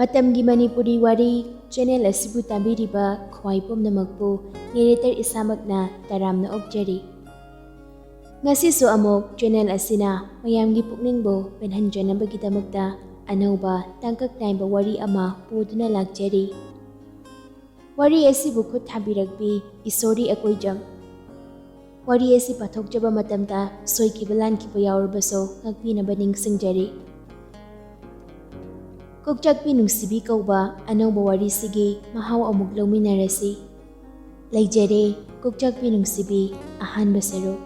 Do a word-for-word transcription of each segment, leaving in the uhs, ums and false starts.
ꯃꯇꯝꯒꯤ ꯃꯅꯤꯄꯨꯔꯤ ꯋꯥꯔꯤ ꯆꯦꯅꯦꯜ ꯑꯁꯤꯕꯨ ꯇꯥꯕꯤꯔꯤꯕ ꯈ꯭ꯋꯥꯏ ꯄꯨꯝꯅꯃꯛꯄꯨ ꯅꯦꯔꯦꯇꯔ ꯏꯁꯥꯃꯛꯅ ꯇꯔꯥꯝꯅ ꯑꯣꯛꯆꯔꯤ꯫ ꯉꯁꯤꯁꯨ ꯑꯃꯨꯛ ꯆꯦꯅꯦꯜ ꯑꯁꯤꯅ ꯃꯌꯥꯝꯒꯤ ꯄꯨꯛꯅꯤꯡꯕꯨ ꯄꯦꯟꯍꯟꯖꯅꯕꯒꯤꯗꯃꯛꯇ ꯑꯅꯧꯕ ꯇꯥꯡꯀꯛ ꯅꯥꯏꯕ ꯋꯥꯔꯤ ꯑꯃ ꯄꯨꯗꯨꯅ ꯂꯥꯛꯆꯔꯤ꯫ ꯋꯥꯔꯤ ꯑꯁꯤꯕꯨ ꯈꯨꯠ ꯊꯥꯕꯤꯔꯛꯄꯤ ꯏꯁꯣꯔꯤ ꯑꯀꯣꯏꯖꯝ꯫ ꯋꯥꯔꯤ ꯑꯁꯤ ꯄꯥꯊꯣꯛꯆꯕ ꯃꯇꯝꯗ ꯁꯣꯏꯈꯤꯕ ꯂꯥꯟꯈꯤꯕ ꯌꯥꯎꯔꯕꯁꯨ ꯉꯥꯛꯄꯤꯅꯕ ꯅꯤꯡꯁꯤꯡꯖꯔꯤ꯫ ꯀꯣꯛꯆꯥꯛꯄꯤ ꯅꯨꯡꯁꯤꯕꯤ ꯀꯧꯕ ꯑꯅꯧꯕ ꯋꯥꯔꯤꯁꯤꯒꯤ ꯃꯍꯥꯎ ꯑꯃꯨꯛ ꯂꯧꯃꯤꯟꯅꯔꯁꯤ꯫ ꯂꯩꯖꯔꯦ, ꯀꯣꯛꯆꯥꯛꯄꯤ ꯅꯨꯡꯁꯤꯕꯤ, ꯑꯍꯥꯟꯕ ꯁꯔꯨꯛ꯫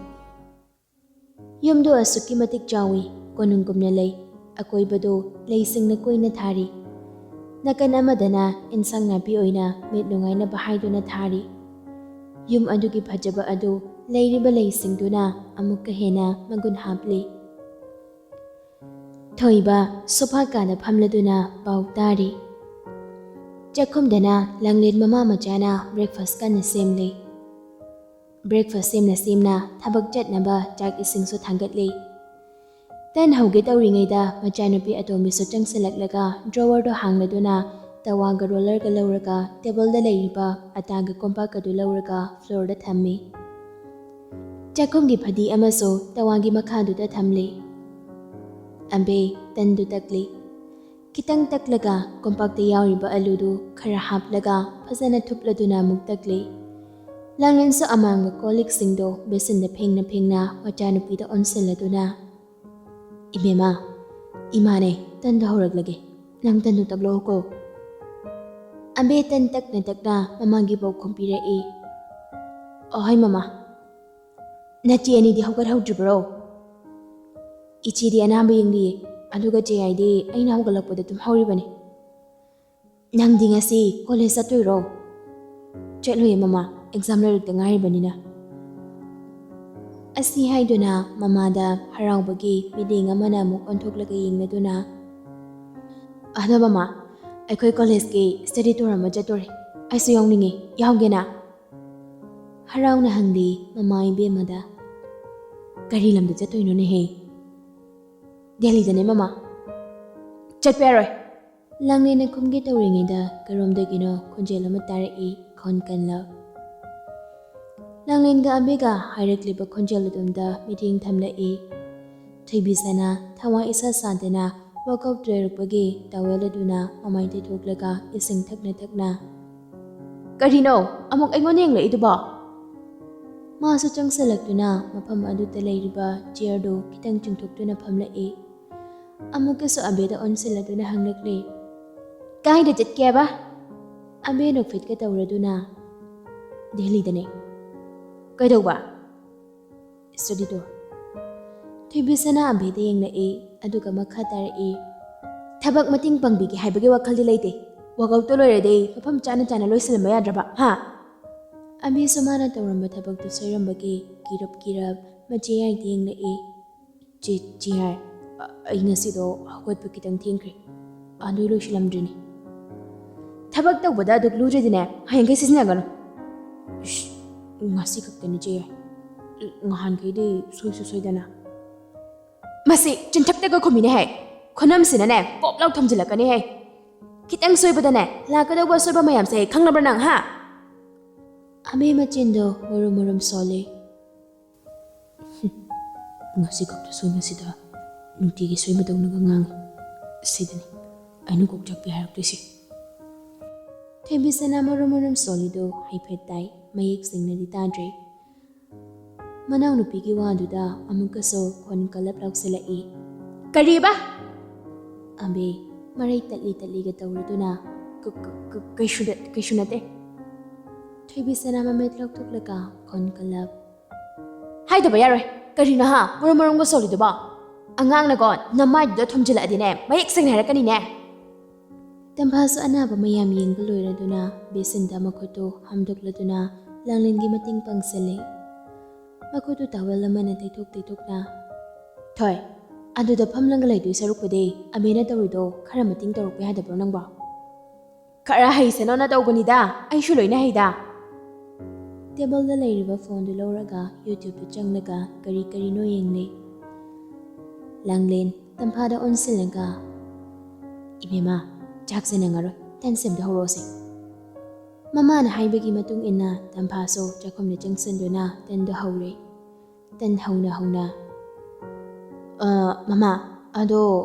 ꯌꯨꯝꯗꯨ ꯑꯁꯨꯛꯀꯤ ꯃꯇꯤꯛ ꯆꯥꯎꯏ, ꯀꯣꯅꯨꯡꯒꯨꯝꯅ ꯂꯩ꯫ ꯑꯀꯣꯏꯕꯗꯨ ꯂꯩꯁꯤꯡꯅ ꯀꯣꯏꯅ ꯊꯥꯔꯤ꯫ ꯅꯥꯀꯟ ꯑꯃꯗꯅ ꯏꯟꯁꯥꯡ ꯅꯥꯄꯤ ꯑꯣꯏꯅ ꯃꯤꯠ ꯅꯨꯡꯉꯥꯏꯅꯕ ꯍꯥꯏꯗꯨꯅ ꯊꯥꯔꯤ꯫ ꯌꯨꯝ ꯑꯗꯨꯒꯤ ꯐꯖꯕ ꯑꯗꯨ ꯂꯩꯔꯤꯕ ꯂꯩꯁꯤꯡꯗꯨꯅ ꯑꯃꯨꯛꯀ ꯍꯦꯟꯅ ꯃꯒꯨꯟ ꯍꯥꯞꯂꯤ꯫ ꯊꯣꯏꯕ ꯁꯣꯐꯥ ꯀꯥꯗ ꯐꯝꯂꯗꯨꯅ ꯄꯥꯎ ꯇꯥꯔꯤ꯫ ꯆꯥꯛꯈꯨꯝꯗꯅ ꯂꯥꯡꯂꯦꯟ ꯃꯃꯥ ꯃꯆꯥꯅ breakfast ꯀꯟꯅ ꯁꯦꯝꯂꯤ꯫ Breakfast ꯁꯦꯝꯅ ꯁꯦꯝꯅ ꯊꯕꯛ ꯆꯠꯅꯕ ꯆꯥꯛ ꯏꯁꯤꯡꯁꯨ ꯊꯥꯡꯒꯠꯂꯤ꯫ ꯇꯟ ꯍꯧꯒꯦ ꯇꯧꯔꯤꯉꯩꯗ ꯃꯆꯥꯅꯨꯄꯤ ꯑꯇꯣꯝꯕꯤꯁꯨ ꯆꯪꯁꯤꯜꯂꯛꯂꯒ drawerꯗꯨ ꯍꯥꯡꯂꯗꯨꯅ ꯇꯋꯥꯒ rollerꯒ ꯂꯧꯔꯒ tableꯗ ꯂꯩꯔꯤꯕ ꯑꯇꯥꯒ ꯀꯣꯝꯄꯥꯛꯀꯗꯨ ꯂꯧꯔꯒ floorꯗ ꯊꯝꯃꯤ꯫ ꯆꯥꯛꯈꯨꯝꯒꯤ ꯐꯗꯤ ꯑꯃꯁꯨ ꯇꯋꯥꯒꯤ ꯃꯈꯥꯗꯨꯗ ꯊꯝꯂꯤ꯫ ꯑꯝꯕꯦ ꯇꯟꯗꯨ ꯇꯛꯂꯤ꯫ ꯈꯤꯇꯪ ꯇꯛꯂꯒ ꯀꯣꯝꯄꯥꯛꯇ ꯌꯥꯎꯔꯤꯕ ꯑꯂꯨꯗꯨ ꯈꯔ ꯍꯥꯞꯂꯒ ꯐꯖꯅ ꯊꯨꯞꯂꯗꯨꯅ ꯑꯃꯨꯛ ꯇꯛꯂꯤ꯫ ꯂꯥꯡꯂꯦꯟꯁꯨ ꯑꯃꯥꯡꯕ ꯀꯣꯜ ꯂꯤꯛꯁꯤꯡꯗꯣ basinꯗ ꯐꯦꯡꯅ ꯐꯦꯡꯅ ꯃꯆꯥꯅꯨꯄꯤꯗ ꯑꯣꯟꯁꯤꯜꯂꯗꯨꯅ, "ꯏꯕꯦꯝꯃ, ꯏꯃꯥꯅꯦ, ꯇꯟꯗꯣ ꯍꯧꯔꯛꯂꯒꯦ, ꯅꯪ ꯇꯟꯗꯣ ꯇꯛꯂꯛꯑꯣꯀꯣ꯫" ꯑꯝꯕꯦ ꯇꯟ ꯇꯛꯅ ꯇꯛꯅ ꯃꯃꯥꯒꯤ ꯄꯥꯎꯈꯨꯝ ꯄꯤꯔꯛꯏ꯫ "ꯑꯍꯣꯏ ꯃꯃꯥ꯫ ꯅꯆꯦ ꯑꯅꯤꯗꯤ ꯍꯧꯒꯠꯍꯧꯗ꯭ꯔꯤꯕ꯭ꯔꯣ?" "ꯏꯆꯦꯗꯤ ꯑꯅꯥꯕ ꯌꯦꯡꯂꯤꯌꯦ, ꯑꯗꯨꯒ ꯆꯦꯌꯥꯏꯗꯤ ꯑꯩꯅ ꯍꯧꯒꯠꯂꯛꯄꯗ ꯇꯨꯝꯍꯧꯔꯤꯕꯅꯤ꯫" "ꯅꯪꯗꯤ ꯉꯁꯤ ꯀꯣꯂꯦꯖ ꯆꯠꯇꯣꯏꯔꯣ?" "ꯆꯠꯂꯣꯏꯌꯦ ꯃꯃꯥ, exam ꯂꯣꯏꯔꯛꯇ ꯉꯥꯏꯔꯤꯕꯅꯤꯅ꯫" ꯑꯁꯤ ꯍꯥꯏꯗꯨꯅ ꯃꯃꯥꯗ ꯍꯔꯥꯎꯕꯒꯤ ꯃꯤꯠꯌꯦꯡ ꯑꯃꯅ ꯑꯃꯨꯛ ꯑꯣꯟꯊꯣꯛꯂꯒ ꯌꯦꯡꯂꯗꯨꯅ, "ꯑꯗꯣ ꯃꯃꯥ, ꯑꯩꯈꯣꯏ ꯀꯣꯂꯦꯖꯀꯤ study tour ꯑꯃ ꯆꯠꯇꯣꯔꯦ, ꯑꯩꯁꯨ ꯌꯥꯎꯅꯤꯡꯉꯤ, ꯌꯥꯎꯒꯦꯅ?" ꯍꯔꯥꯎꯅ ꯍꯪꯂꯤ ꯃꯃꯥ ꯏꯕꯦꯝꯃꯗ꯫ "ꯀꯔꯤ ꯂꯝꯗ ꯆꯠꯇꯣꯏꯅꯣꯅꯦꯍꯦ?" "ꯗꯦꯜꯂꯤꯗꯅꯦ ꯃꯃꯥ꯫" "ꯆꯠꯄ ꯌꯥꯔꯣꯏ, ꯂꯥꯡꯂꯦꯟꯅ ꯈꯨꯝꯒꯦ ꯇꯧꯔꯤꯉꯩꯗ ꯀꯔꯣꯝꯗꯒꯤꯅꯣ ꯈꯣꯟꯖꯦꯜ ꯑꯃ ꯇꯥꯔꯛꯏ, ꯈꯣꯟ ꯀꯟꯂꯕ꯫ ꯂꯥꯡꯂꯦꯟꯒ ꯑꯕꯦꯒ ꯍꯥꯏꯔꯛꯂꯤꯕ ꯈꯣꯟꯖꯦꯜ ꯑꯗꯨꯝꯗ ꯃꯤꯠꯌꯦꯡ ꯊꯝꯂꯛꯏ꯫ ꯊꯣꯏꯕꯤꯁꯅꯥ ꯊꯋꯥ ꯏꯁꯥ ꯁꯥꯗꯅ ꯋꯥꯀꯧ ꯇꯣꯏꯔꯛꯄꯒꯤ ꯇꯥꯋꯦꯜ ꯑꯗꯨꯅ ꯃꯃꯥꯏ ꯇꯩꯊꯣꯛꯂꯒ ꯏꯁꯤꯡ ꯊꯛꯅ ꯊꯛꯅ, "ꯀꯔꯤꯅꯣ? ꯑꯃꯨꯛ ꯑꯩꯉꯣꯟꯗ ꯌꯦꯡꯂꯛꯏꯗꯨꯕꯣ?" ꯃꯥꯁꯨ ꯆꯪꯁꯤꯜꯂꯛꯇꯨꯅ ꯃꯐꯝ ꯑꯗꯨꯗ ꯂꯩꯔꯤꯕ ꯆꯤꯌꯔꯗꯨ ꯈꯤꯇꯪ ꯆꯤꯡꯊꯣꯛꯇꯨꯅ ꯐꯝꯂꯛꯏ꯫ ꯑꯃꯨꯛꯀꯁꯨ ꯑꯕꯦꯗ ꯑꯣꯟꯁꯤꯜꯂꯗꯨꯅ ꯍꯪꯂꯛꯂꯤ, "ꯀꯥꯏꯗ ꯆꯠꯀꯦꯕ?" ꯑꯕꯦ ꯅꯣꯛꯐꯦꯠꯀ ꯇꯧꯔꯗꯨꯅ, "ꯗꯦꯜꯂꯤꯗꯅꯦ꯫" "ꯀꯩꯗꯧꯕ?" "Study tour." ꯊꯣꯏꯕꯤꯁꯅꯥ ꯑꯕꯦꯗ ꯌꯦꯡꯂꯛꯏ, ꯑꯗꯨꯒ ꯃꯈꯥ ꯇꯥꯔꯛꯏ, "ꯊꯕꯛ ꯃꯇꯦꯡ ꯄꯥꯡꯕꯤꯒꯦ ꯍꯥꯏꯕꯒꯤ ꯋꯥꯈꯜꯗꯤ ꯂꯩꯇꯦ꯫ ꯋꯥꯛꯑꯥꯎꯠꯇꯣ ꯂꯣꯏꯔꯗꯤ ꯃꯐꯝ ꯆꯥꯅ ꯆꯥꯅ ꯂꯣꯏꯁꯤꯜꯂꯝꯕ ꯌꯥꯗ꯭ꯔꯕ, ꯍꯥ?" ꯑꯕꯦꯁꯨ ꯃꯥꯅ ꯇꯧꯔꯝꯕ ꯊꯕꯛꯇꯨ ꯁꯣꯏꯔꯝꯕꯒꯤ ꯀꯤꯔꯞ ꯀꯤꯔꯞ ꯃꯆꯦ ꯌꯥꯏꯗ ꯌꯦꯡꯂꯛꯏ꯫ "ꯆꯦ, ꯆꯦ ꯌꯥꯏ, ꯑ-, ꯑꯩ ꯉꯁꯤꯗꯣ ꯍꯧꯒꯠꯄ ꯈꯤꯇꯪ ꯊꯦꯡꯈ꯭ꯔꯦ꯫ ꯑꯗꯨ ꯂꯣꯏꯁꯤꯜꯂꯝꯗ꯭ꯔꯤꯅꯤ꯫" "ꯊꯕꯛ ꯇꯧꯕꯗ ꯑꯗꯨꯛ ꯂꯨꯗ꯭ꯔꯗꯤꯅꯦ, ꯍꯌꯦꯡꯈꯩ ꯁꯤꯖꯤꯟꯅꯒꯅꯨ꯫" "ꯏꯁ, ꯉꯁꯤ ꯈꯛꯇꯅꯤ ꯆꯦ ꯌꯥꯏ꯫ ꯉꯍꯥꯟꯈꯩꯗꯤ ꯁꯣꯏꯁꯨ ꯁꯣꯏꯗꯅ꯫" "ꯃꯁꯤ ꯆꯤꯟꯊꯛꯇꯒ ꯈꯨꯝꯃꯤꯅꯦ ꯍꯦ꯫ ꯈꯨꯅꯝꯁꯤꯅꯅꯦ, ꯄꯣꯞ ꯂꯥꯎ ꯊꯝꯖꯤꯜꯂꯛꯀꯅꯤ ꯍꯦ꯫ ꯈꯤꯇꯪ ꯁꯣꯏꯕꯗꯅꯦ, ꯂꯥꯛꯀꯗꯧꯕ ꯑꯁꯣꯏꯕ ꯃꯌꯥꯝꯁꯦ ꯈꯪꯂꯕ꯭ꯔꯥ ꯅꯪ, ꯍꯥ?" ꯑꯕꯦ ꯃꯆꯤꯟꯗꯣ ꯃꯨꯔꯨꯝ ꯃꯨꯔꯨꯝ ꯁꯣꯜꯂꯤ꯫ "ꯉꯁꯤ ꯈꯛꯇ ꯁꯣꯏꯕꯁꯤꯗ ꯅꯨꯡꯇꯤꯒꯤ ꯁꯣꯏꯕꯗꯧꯅꯒ ꯉꯥꯡꯉꯤ꯫ ꯁꯤꯗꯅꯤ ꯑꯩꯅ ꯀꯣꯛ ꯆꯥꯛꯄꯤ ꯍꯥꯏꯔꯛꯇꯣꯏꯁꯦ꯫" ꯊꯣꯏꯕꯤꯁꯅꯥ ꯃꯔꯨꯝ ꯃꯔꯨꯝ ꯁꯣꯜꯂꯤꯗꯨ ꯍꯥꯏꯐꯦꯠ ꯇꯥꯏ, ꯃꯌꯦꯛ ꯁꯦꯡꯅꯗꯤ ꯇꯥꯗ꯭ꯔꯦ꯫ ꯃꯅꯥꯎꯅꯨꯄꯤꯒꯤ ꯋꯥꯗꯨꯗ ꯑꯃꯨꯛꯀꯁꯨ ꯈꯣꯟ ꯀꯜꯂꯞ ꯂꯥꯎꯁꯤꯜꯂꯛꯏ꯫ "ꯀꯔꯤꯕ?" ꯑꯕꯦ ꯃꯔꯩ ꯇꯠꯂꯤ ꯇꯠꯂꯤꯒ ꯇꯧꯔꯗꯨꯅ, "ꯀ-, ꯀ-, ꯀ-, ꯀꯩꯁꯨ ꯅꯠ-, ꯀꯩꯁꯨ ꯅꯠꯇꯦ꯫" ꯊꯣꯏꯕꯤꯁꯅꯥ ꯃꯃꯤꯠ ꯂꯧꯊꯣꯛꯂꯒ ꯈꯣꯟ ꯀꯜꯂꯞ, "ꯍꯥꯏꯗꯕ ꯌꯥꯔꯣꯏ꯫ ꯀꯔꯤꯅꯣ ꯍꯥ? ꯃꯔꯨꯝ ꯃꯔꯨꯝꯒ ꯁꯣꯜꯂꯤꯗꯨꯕꯣ? ꯑꯉꯥꯡꯅꯀꯣ, ꯅꯃꯥꯏꯗꯨꯗ ꯊꯨꯝꯖꯤꯜꯂꯛꯑꯗꯤꯅꯦ, ꯃꯌꯦꯛ ꯁꯦꯡꯅ ꯍꯥꯏꯔꯛꯀꯅꯤꯅꯦ꯫" ꯇꯝꯐꯥꯁꯨ ꯑꯅꯥꯕ ꯃꯌꯥꯝ ꯌꯦꯡꯕ ꯂꯣꯏꯔꯗꯨꯅ ꯕꯦꯁꯤꯟꯗ ꯃꯈꯨꯠꯇꯨ ꯍꯥꯝꯗꯣꯛꯂꯗꯨꯅ ꯂꯥꯡꯂꯦꯟꯒꯤ ꯃꯇꯦꯡ ꯄꯥꯡꯁꯤꯜꯂꯤ꯫ ꯃꯈꯨꯠꯇꯨ ꯇꯥꯋꯦꯜ ꯑꯃꯅ ꯇꯩꯊꯣꯛ ꯇꯩꯊꯣꯛꯅ, "ꯊꯣꯏ, ꯑꯗꯨꯗ ꯐꯝꯂꯒ ꯂꯩꯗꯣꯏ ꯁꯔꯨꯛꯄꯨꯗꯤ ꯑꯕꯦꯅ ꯇꯧꯔꯤꯗꯣ ꯈꯔ ꯃꯇꯦꯡ ꯇꯧꯔꯛꯄ ꯌꯥꯗꯕ꯭ꯔꯣ ꯅꯪꯕꯣ?" "ꯈꯔ ꯍꯩꯁꯅꯣꯅ ꯇꯧꯕꯅꯤꯗ, ꯑꯩꯁꯨ ꯂꯣꯏꯅ ꯍꯩꯗ꯫" ꯇꯦꯕꯜꯗ ꯂꯩꯔꯤꯕ ꯐꯣꯟꯗꯨ ꯂꯧꯔꯒ YouTube ꯇ ꯆꯪꯂꯒ ꯀꯔꯤ ꯀꯔꯤꯅꯣ ꯌꯦꯡꯂꯦ꯫ ꯂꯥꯡꯂꯦꯟ ꯇꯝꯐꯥꯗ ꯑꯣꯟꯁꯤꯜꯂꯒ, "ꯏꯕꯦꯝꯃ, "ꯆꯥꯛꯁꯦ ꯅꯪꯉꯔꯣꯏ, ꯇꯟ ꯁꯦꯝꯗꯣꯛꯍꯧꯔꯣꯁꯦ꯫" ꯃꯃꯥꯅ ꯍꯥꯏꯕꯒꯤ ꯃꯇꯨꯡ ꯏꯟꯅ ꯇꯝꯐꯥꯁꯨ ꯆꯥꯛꯈꯨꯝꯗ ꯆꯪꯁꯤꯟꯗꯨꯅ ꯇꯟꯗꯨ ꯍꯧꯔꯦ꯫ ꯇꯟ ꯍꯧꯅ ꯍꯧꯅ, "ꯑ, ꯃꯃꯥ, ꯑꯗꯣ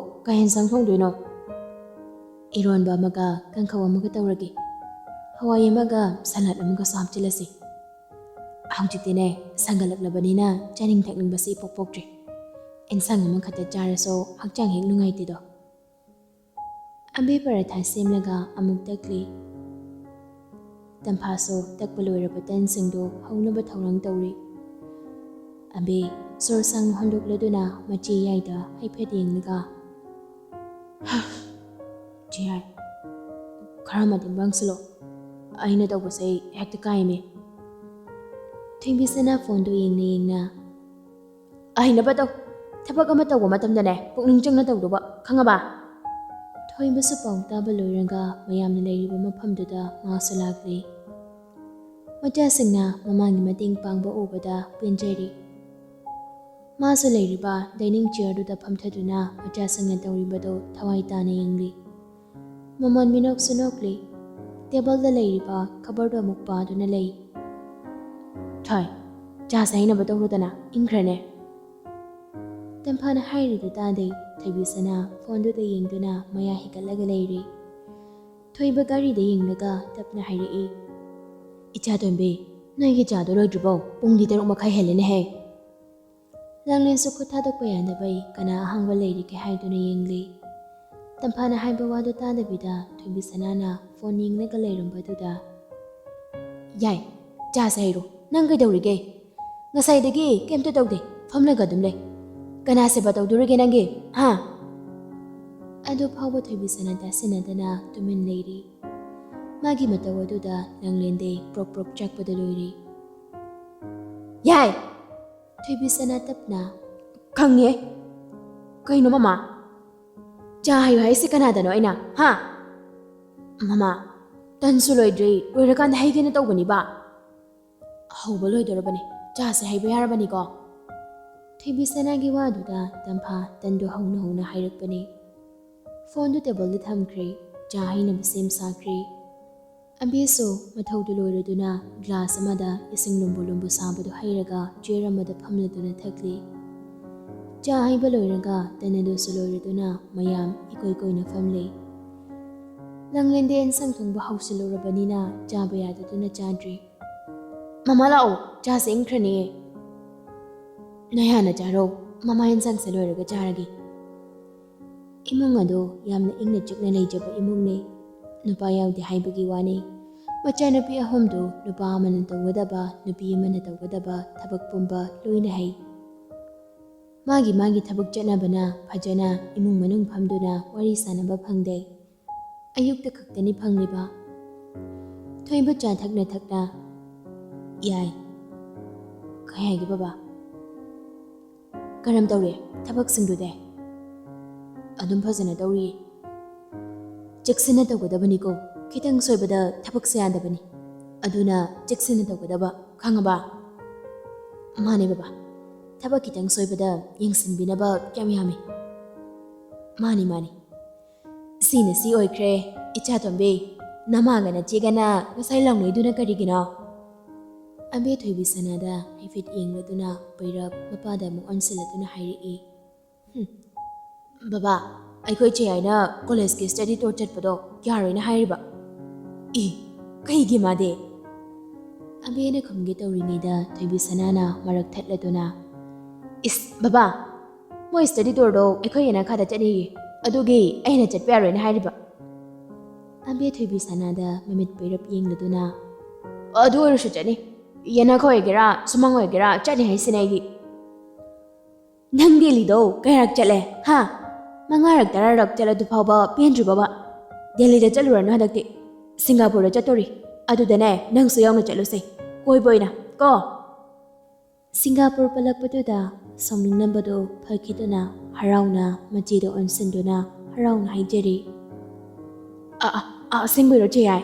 ꯀꯩ ꯌꯦꯟꯁꯥꯡ ꯊꯣꯡꯗꯣꯏꯅꯣ?" "ꯏꯔꯣꯟꯕ ꯑꯃꯒ ꯀꯥꯡꯈꯧ ꯑꯃꯒ ꯇꯧꯔꯒꯦ꯫ ꯍꯋꯥꯏ ꯑꯃꯒ ꯁꯂꯥꯗ ꯑꯃꯒꯁꯨ ꯍꯥꯞꯆꯤꯜꯂꯁꯤ꯫ ꯍꯧꯖꯤꯛꯇꯤꯅꯦ, ꯁꯥꯒꯠꯂꯛꯂꯕꯅꯤꯅ ꯆꯥꯅꯤꯡ ꯊꯛꯅꯤꯡꯕꯁꯤ ꯏꯄꯣꯛ ꯄꯣꯛꯇ꯭ꯔꯦ꯫ ꯏꯟꯁꯥꯡ ꯑꯃꯈꯛꯇ ꯆꯥꯔꯁꯨ ꯍꯛꯆꯥꯡ ꯍꯦꯛ ꯅꯨꯡꯉꯥꯏꯇꯦꯗꯣ꯫" ꯑꯕꯦ ꯄꯔꯥꯊꯥ ꯁꯦꯝꯂꯒ ꯑꯃꯨꯛ ꯇꯛꯂꯤ꯫ ꯇꯝꯐꯥꯁꯨ ꯇꯛꯄ ꯂꯣꯏꯔꯕ ꯇꯟꯁꯤꯡꯗꯨ ꯍꯧꯅꯕ ꯊꯧꯔꯥꯡ ꯇꯧꯔꯤ꯫ ꯑꯕꯦ ꯁꯣꯔ ꯁꯥꯡꯅ ꯍꯣꯟꯗꯣꯛꯂꯗꯨꯅ ꯃꯆꯤ ꯌꯥꯏꯗ ꯍꯥꯏꯐꯦꯠ ꯌꯦꯡꯂꯒ, "ꯆꯦ ꯌꯥꯏ, ꯈꯔ ꯃꯇꯦꯡ ꯄꯥꯡꯁꯤꯜꯂꯣ꯫ ꯑꯩꯅ ꯇꯧꯕꯁꯦ ꯍꯦꯛꯇ ꯀꯥꯏꯃꯦ꯫" ꯊꯣꯏꯕꯤꯁꯅꯥ ꯐꯣꯟꯗꯨ ꯌꯦꯡꯅ ꯌꯦꯡꯅ, "ꯑꯍꯩꯅꯕ ꯇꯧ꯫ ꯊꯕꯛ ꯑꯃ ꯇꯧꯕ ꯃꯇꯝꯗꯅꯦ, ꯄꯨꯛꯅꯤꯡ ꯆꯪꯅ ꯇꯧꯗꯧꯕ, ꯈꯪꯉꯕ?" ꯊꯣꯏꯕꯁꯨ ꯄꯥꯎ ꯇꯥꯕ ꯂꯣꯏꯔꯒ ꯃꯌꯥꯝꯅ ꯂꯩꯔꯤꯕ ꯃꯐꯝꯗꯨꯗ ꯃꯥꯁꯨ ꯂꯥꯛꯂꯤ꯫ ꯃꯆꯥꯁꯤꯡꯅ ꯃꯃꯥꯒꯤ ꯃꯇꯦꯡ ꯄꯥꯡꯕ ꯎꯕꯗ ꯄꯦꯟꯖꯔꯤ꯫ ꯃꯥꯁꯨ ꯂꯩꯔꯤꯕ ꯗꯥꯏꯅꯤꯡ ꯆꯤꯌꯔꯗꯨꯗ ꯐꯝꯊꯗꯨꯅ ꯃꯆꯥꯁꯤꯡꯅ ꯇꯧꯔꯤꯕꯗꯨ ꯊꯋꯥꯏ ꯇꯥꯅ ꯌꯦꯡꯂꯤ꯫ ꯃꯃꯣꯟ ꯃꯤꯅꯣꯛꯁꯨ ꯅꯣꯛꯂꯤ꯫ ꯇꯦꯕꯜꯗ ꯂꯩꯔꯤꯕ ꯈꯕꯔꯗꯨ ꯑꯃꯨꯛ ꯄꯥꯗꯨꯅ ꯂꯩ꯫ "ꯊꯣꯏ, ꯆꯥꯁꯦ ꯍꯩꯅꯕ ꯇꯧꯔꯨꯗꯅ, ꯏꯪꯈ꯭ꯔꯅꯦ꯫" ꯇꯝꯐꯥꯅ ꯍꯥꯏꯔꯤꯗꯨ ꯇꯥꯗꯦ꯫ ꯊꯣꯏꯕꯤꯁꯅꯥ ꯐꯣꯟꯗꯨꯗ ꯌꯦꯡꯗꯨꯅ ꯃꯌꯥ ꯍꯤꯒꯠꯂꯒ ꯂꯩꯔꯤ꯫ ꯊꯣꯏꯕ ꯒꯥꯔꯤꯗ ꯌꯦꯡꯂꯒ ꯇꯞꯅ ꯍꯥꯏꯔꯛꯏ, "ꯏꯆꯥ ꯇꯣꯝꯕꯤ, ꯅꯣꯏꯒꯤ ꯆꯥꯗꯣ ꯂꯣꯏꯗ꯭ꯔꯤꯕꯣ? ꯄꯨꯡꯗꯤ ꯇꯔꯨꯛ ꯃꯈꯥꯏ ꯍꯦꯜꯂꯦꯅꯦꯍꯦ꯫" ꯂꯥꯡꯂꯦꯟꯁꯨ ꯈꯨꯠ ꯊꯥꯗꯣꯛꯄ ꯌꯥꯗꯕꯩ ꯀꯅꯥ ꯑꯍꯥꯡꯕ ꯂꯩꯔꯤꯒꯦ ꯍꯥꯏꯗꯨꯅ ꯌꯦꯡꯂꯤ꯫ ꯇꯝꯐꯥꯅ ꯍꯥꯏꯕ ꯋꯥꯗꯨ ꯇꯥꯗꯕꯤꯗ ꯊꯣꯏꯕꯤꯁꯅꯥꯅ ꯐꯣꯟ ꯌꯦꯡꯂꯒ ꯂꯩꯔꯝꯕꯗꯨꯗ, "ꯌꯥꯏ, ꯆꯥꯁꯦ ꯍꯥꯏꯔꯣ꯫ ꯅꯪ ꯀꯩꯗꯧꯔꯤꯒꯦ? ꯉꯁꯥꯏꯗꯒꯤ ꯀꯩꯝꯇ ꯇꯧꯗꯦ, ꯐꯝꯂꯒ ꯑꯗꯨꯝ ꯂꯩ꯫ ꯀꯅꯥ ꯁꯦꯕꯥ ꯇꯧꯗꯣꯔꯤꯒꯦ ꯅꯪꯒꯤ, ꯍꯥ?" ꯑꯗꯨ ꯐꯥꯎꯕ ꯊꯣꯏꯕꯤꯁꯅꯥ ꯇꯥꯁꯤꯟꯅꯗꯅ ꯇꯨꯃꯤꯟ ꯂꯩꯔꯤ꯫ ꯃꯥꯒꯤ ꯃꯇꯧ ꯑꯗꯨꯗ ꯂꯥꯡꯂꯦꯟꯗꯩ ꯄ꯭ꯔꯣꯛ ꯄ꯭ꯔꯣꯛ ꯆꯥꯛꯄꯗ ꯂꯣꯏꯔꯦ꯫ "ꯌꯥꯏ!" ꯊꯣꯏꯕꯤꯁꯅꯥ ꯇꯞꯅ, "ꯈꯪꯉꯦ꯫ ꯀꯩꯅꯣ ꯃꯃꯥ? ꯆꯥ ꯍꯩꯌꯨ ꯍꯥꯏꯁꯦ ꯀꯅꯥꯗꯅꯣ ꯑꯩꯅ, ꯍꯥ? ꯃꯃꯥ, ꯇꯟꯁꯨ ꯂꯣꯏꯗ꯭ꯔꯤ, ꯂꯣꯏꯔꯀꯥꯟꯗ ꯍꯩꯒꯦꯅ ꯇꯧꯕꯅꯤꯕ꯫ ꯍꯧꯕ ꯂꯣꯏꯗꯣꯔꯕꯅꯤ, ꯆꯥꯁꯦ ꯍꯩꯕ ꯌꯥꯔꯕꯅꯤꯀꯣ?" ꯊꯣꯏꯕꯤꯁꯅꯥꯒꯤ ꯋꯥꯗꯨꯗ ꯇꯝꯐꯥ ꯇꯟꯗꯨ ꯍꯧꯅ ꯍꯧꯅ ꯍꯥꯏꯔꯛꯄꯅꯤ꯫ ꯐꯣꯟꯗꯨ ꯇꯦꯕꯜꯗ ꯊꯝꯈ꯭ꯔꯦ꯫ ꯆꯥ ꯍꯩꯅꯕ ꯁꯦꯝ ꯁꯥꯈ꯭ꯔꯦ꯫ ꯑꯕꯦꯁꯨ ꯃꯊꯧꯗꯨ ꯂꯣꯏꯔꯗꯨꯅ ꯒ꯭ꯂꯥꯁ ꯑꯃꯗ ꯏꯁꯤꯡ ꯂꯨꯝꯕꯨ ꯂꯨꯝꯕꯨ ꯁꯥꯕꯗꯨ ꯍꯩꯔꯒ ꯆꯤꯌꯔ ꯑꯃꯗ ꯐꯝꯂꯗꯨꯅ ꯊꯛꯂꯤ꯫ ꯆꯥ ꯍꯩꯕ ꯂꯣꯏꯔꯒ ꯇꯟ ꯑꯗꯨꯁꯨ ꯂꯣꯏꯔꯗꯨꯅ ꯃꯌꯥꯝ ꯏꯀꯣꯏ ꯀꯣꯏꯅ ꯐꯝꯂꯤ꯫ ꯂꯥꯡꯂꯦꯟꯗꯤ ꯑꯦꯟꯁꯥꯡ ꯊꯣꯡꯕ ꯍꯧꯁꯤꯜꯂꯨꯔꯕꯅꯤꯅ ꯆꯥꯕ ꯌꯥꯗꯗꯨꯅ ꯆꯥꯗ꯭ꯔꯤ꯫ "ꯃꯃꯥ ꯂꯥꯛꯑꯣ, ꯆꯥꯁꯦ ꯏꯪꯈ꯭ꯔꯅꯤꯌꯦ꯫" "ꯅꯣꯏ ꯍꯥꯟꯅ ꯆꯥꯔꯣ, ꯃꯃꯥ ꯑꯦꯟꯁꯥꯡꯁꯦ ꯂꯣꯏꯔꯒ ꯆꯥꯔꯒꯦ꯫" ꯏꯃꯨꯡ ꯑꯗꯨ ꯌꯥꯝꯅ ꯏꯪꯅ ꯆꯤꯛꯅ ꯂꯩꯖꯕ ꯏꯃꯨꯡꯅꯤ꯫ ꯅꯨꯄꯥ ꯌꯥꯎꯗꯦ ꯍꯥꯏꯕꯒꯤ ꯋꯥꯅꯤ꯫ ꯃꯆꯥꯅꯨꯄꯤ ꯑꯍꯨꯝꯗꯨ ꯅꯨꯄꯥ ꯑꯃꯅ ꯇꯧꯒꯗꯕ, ꯅꯨꯄꯤ ꯑꯃꯅ ꯇꯧꯒꯗꯕ ꯊꯕꯛ ꯄꯨꯝꯕ ꯂꯣꯏꯅ ꯍꯩ꯫ ꯃꯥꯒꯤ ꯃꯥꯒꯤ ꯊꯕꯛ ꯆꯠꯅꯕꯅ ꯐꯖꯅ ꯏꯃꯨꯡ ꯃꯅꯨꯡ ꯐꯝꯗꯨꯅ ꯋꯥꯔꯤ ꯁꯥꯟꯅꯕ ꯐꯪꯗꯦ꯫ ꯑꯌꯨꯛꯇ ꯈꯛꯇꯅꯤ ꯐꯪꯂꯤꯕ꯫ ꯊꯣꯏꯕ ꯆꯥ ꯊꯛꯅ ꯊꯛꯅ, "ꯌꯥꯏ꯫" "ꯀꯩ ꯍꯥꯏꯒꯦ ꯕꯕꯥ?" "ꯀꯔꯝ ꯇꯧꯔꯤ ꯊꯕꯛꯁꯤꯡꯗꯨꯗꯤ?" "ꯑꯗꯨꯝ ꯐꯖꯅ ꯇꯧꯔꯤꯌꯦ꯫" "ꯆꯦꯛꯁꯤꯟꯅ ꯇꯧꯒꯗꯕꯅꯤꯀꯣ, ꯈꯤꯇꯪ ꯁꯣꯏꯕꯗ ꯊꯕꯛꯁꯦ ꯌꯥꯗꯕꯅꯤ, ꯑꯗꯨꯅ ꯆꯦꯛꯁꯤꯟꯅ ꯇꯧꯒꯗꯕ, ꯈꯪꯉꯕ?" "ꯃꯥꯅꯦ ꯕꯕꯥ, ꯊꯕꯛ ꯈꯤꯇꯪ ꯁꯣꯏꯕꯗ ꯌꯦꯡꯁꯤꯟꯕꯤꯅꯕ ꯀꯌꯥꯝ ꯌꯥꯝꯃꯤ꯫" "ꯃꯥꯅꯤ, ꯃꯥꯅꯤ꯫" "ꯁꯤꯅ ꯁꯤ ꯑꯣꯏꯈ꯭ꯔꯦ, ꯏꯆꯥ ꯇꯣꯝꯕꯤ, ꯅꯃꯥꯒ ꯅꯆꯦꯒꯅ ꯉꯁꯥꯏ ꯂꯥꯎꯅꯩꯗꯨꯅ ꯀꯔꯤꯒꯤꯅꯣ?" ꯑꯕꯦ ꯊꯣꯏꯕꯤ ꯁꯅꯥꯗ ꯍꯥꯏꯐꯦꯠ ꯌꯦꯡꯂꯗꯨꯅ ꯄꯩꯔꯞ ꯃꯄꯥꯗ ꯑꯃꯨꯛ ꯑꯣꯟꯁꯤꯜꯂꯗꯨꯅ ꯍꯥꯏꯔꯛꯏ, "ꯍꯨꯝ, ꯕꯕꯥ, ꯑꯩꯈꯣꯏ ꯆꯦ ꯍꯥꯏꯅ ꯀꯣꯂꯦꯖꯀꯤ ꯁ꯭ꯇꯗꯤ ꯇꯨꯔ ꯆꯠꯄꯗꯣ ꯌꯥꯔꯣꯏꯅ ꯍꯥꯏꯔꯤꯕ꯫" "ꯏ, ꯀꯩꯒꯤ ꯃꯥꯗꯤ?" ꯑꯕꯦꯅ ꯈꯨꯝꯒꯦ ꯇꯧꯔꯤꯉꯩꯗ ꯊꯣꯏꯕꯤ ꯁꯅꯥꯅ ꯃꯔꯛ ꯊꯠꯂꯗꯨꯅ, "ꯏꯁ, ꯕꯕꯥ, ꯃꯣꯏ ꯁ꯭ꯇꯗꯤ ꯇꯨꯔꯗꯣ ꯑꯩꯈꯣꯏ ꯌꯦꯅꯈꯥꯗ ꯆꯠꯅꯤꯌꯦ, ꯑꯗꯨꯒꯤ ꯑꯩꯅ ꯆꯠꯄ ꯌꯥꯔꯣꯏꯅ ꯍꯥꯏꯔꯤꯕ꯫" ꯑꯕꯦ ꯊꯣꯏꯕꯤ ꯁꯅꯥꯗ ꯃꯃꯤꯠ ꯄꯩꯔꯞ ꯌꯦꯡꯂꯗꯨꯅ, "ꯑꯗꯨ ꯑꯣꯏꯔꯁꯨ ꯆꯠꯅꯤ, ꯌꯦꯅꯈꯥ ꯑꯣꯏꯒꯦꯔꯥ ꯁꯨꯃꯥꯡ ꯑꯣꯏꯒꯦꯔꯥ ꯆꯠꯅꯤ ꯍꯥꯏꯁꯤꯅꯦ ꯑꯩꯗꯤ꯫" "ꯅꯪ ꯗꯦꯜꯂꯤꯗꯣ ꯀꯌꯥꯔꯛ ꯆꯠꯂꯦ, ꯍꯥ? ꯃꯉꯥꯔꯛ ꯇꯔꯥꯔꯛ ꯆꯠꯂꯗꯨ ꯐꯥꯎꯕ ꯄꯦꯟꯗ꯭ꯔꯤꯕꯣꯕ? ꯗꯦꯜꯂꯤꯗ ꯆꯠꯂꯨꯔꯅꯨ ꯍꯟꯗꯛꯇꯤ, ꯁꯤꯡꯒꯥꯄꯨꯔꯗ ꯆꯠꯇꯣꯔꯤ꯫ ꯑꯗꯨꯗꯅꯦ ꯅꯪꯁꯨ ꯌꯥꯎꯅ ꯆꯠꯂꯨꯁꯦ, ꯀꯣꯏꯕ ꯑꯣꯏꯅ ꯀꯣ꯫" ꯁꯤꯡꯒꯥꯄꯨꯔ ꯄꯜꯂꯛꯄꯗꯨꯗ ꯁꯥꯎꯅꯤꯡꯂꯝꯕꯗꯨ ꯐꯈꯤꯗꯨꯅ ꯍꯔꯥꯎꯅ ꯃꯆꯦꯗ ꯑꯣꯟꯁꯤꯟꯗꯨꯅ ꯍꯔꯥꯎꯅ ꯍꯥꯏꯖꯔꯤ, "ꯑ, ꯑ, ꯑ, ꯑꯁꯦꯡꯕꯩꯔꯣ ꯆꯦ ꯌꯥꯏ?"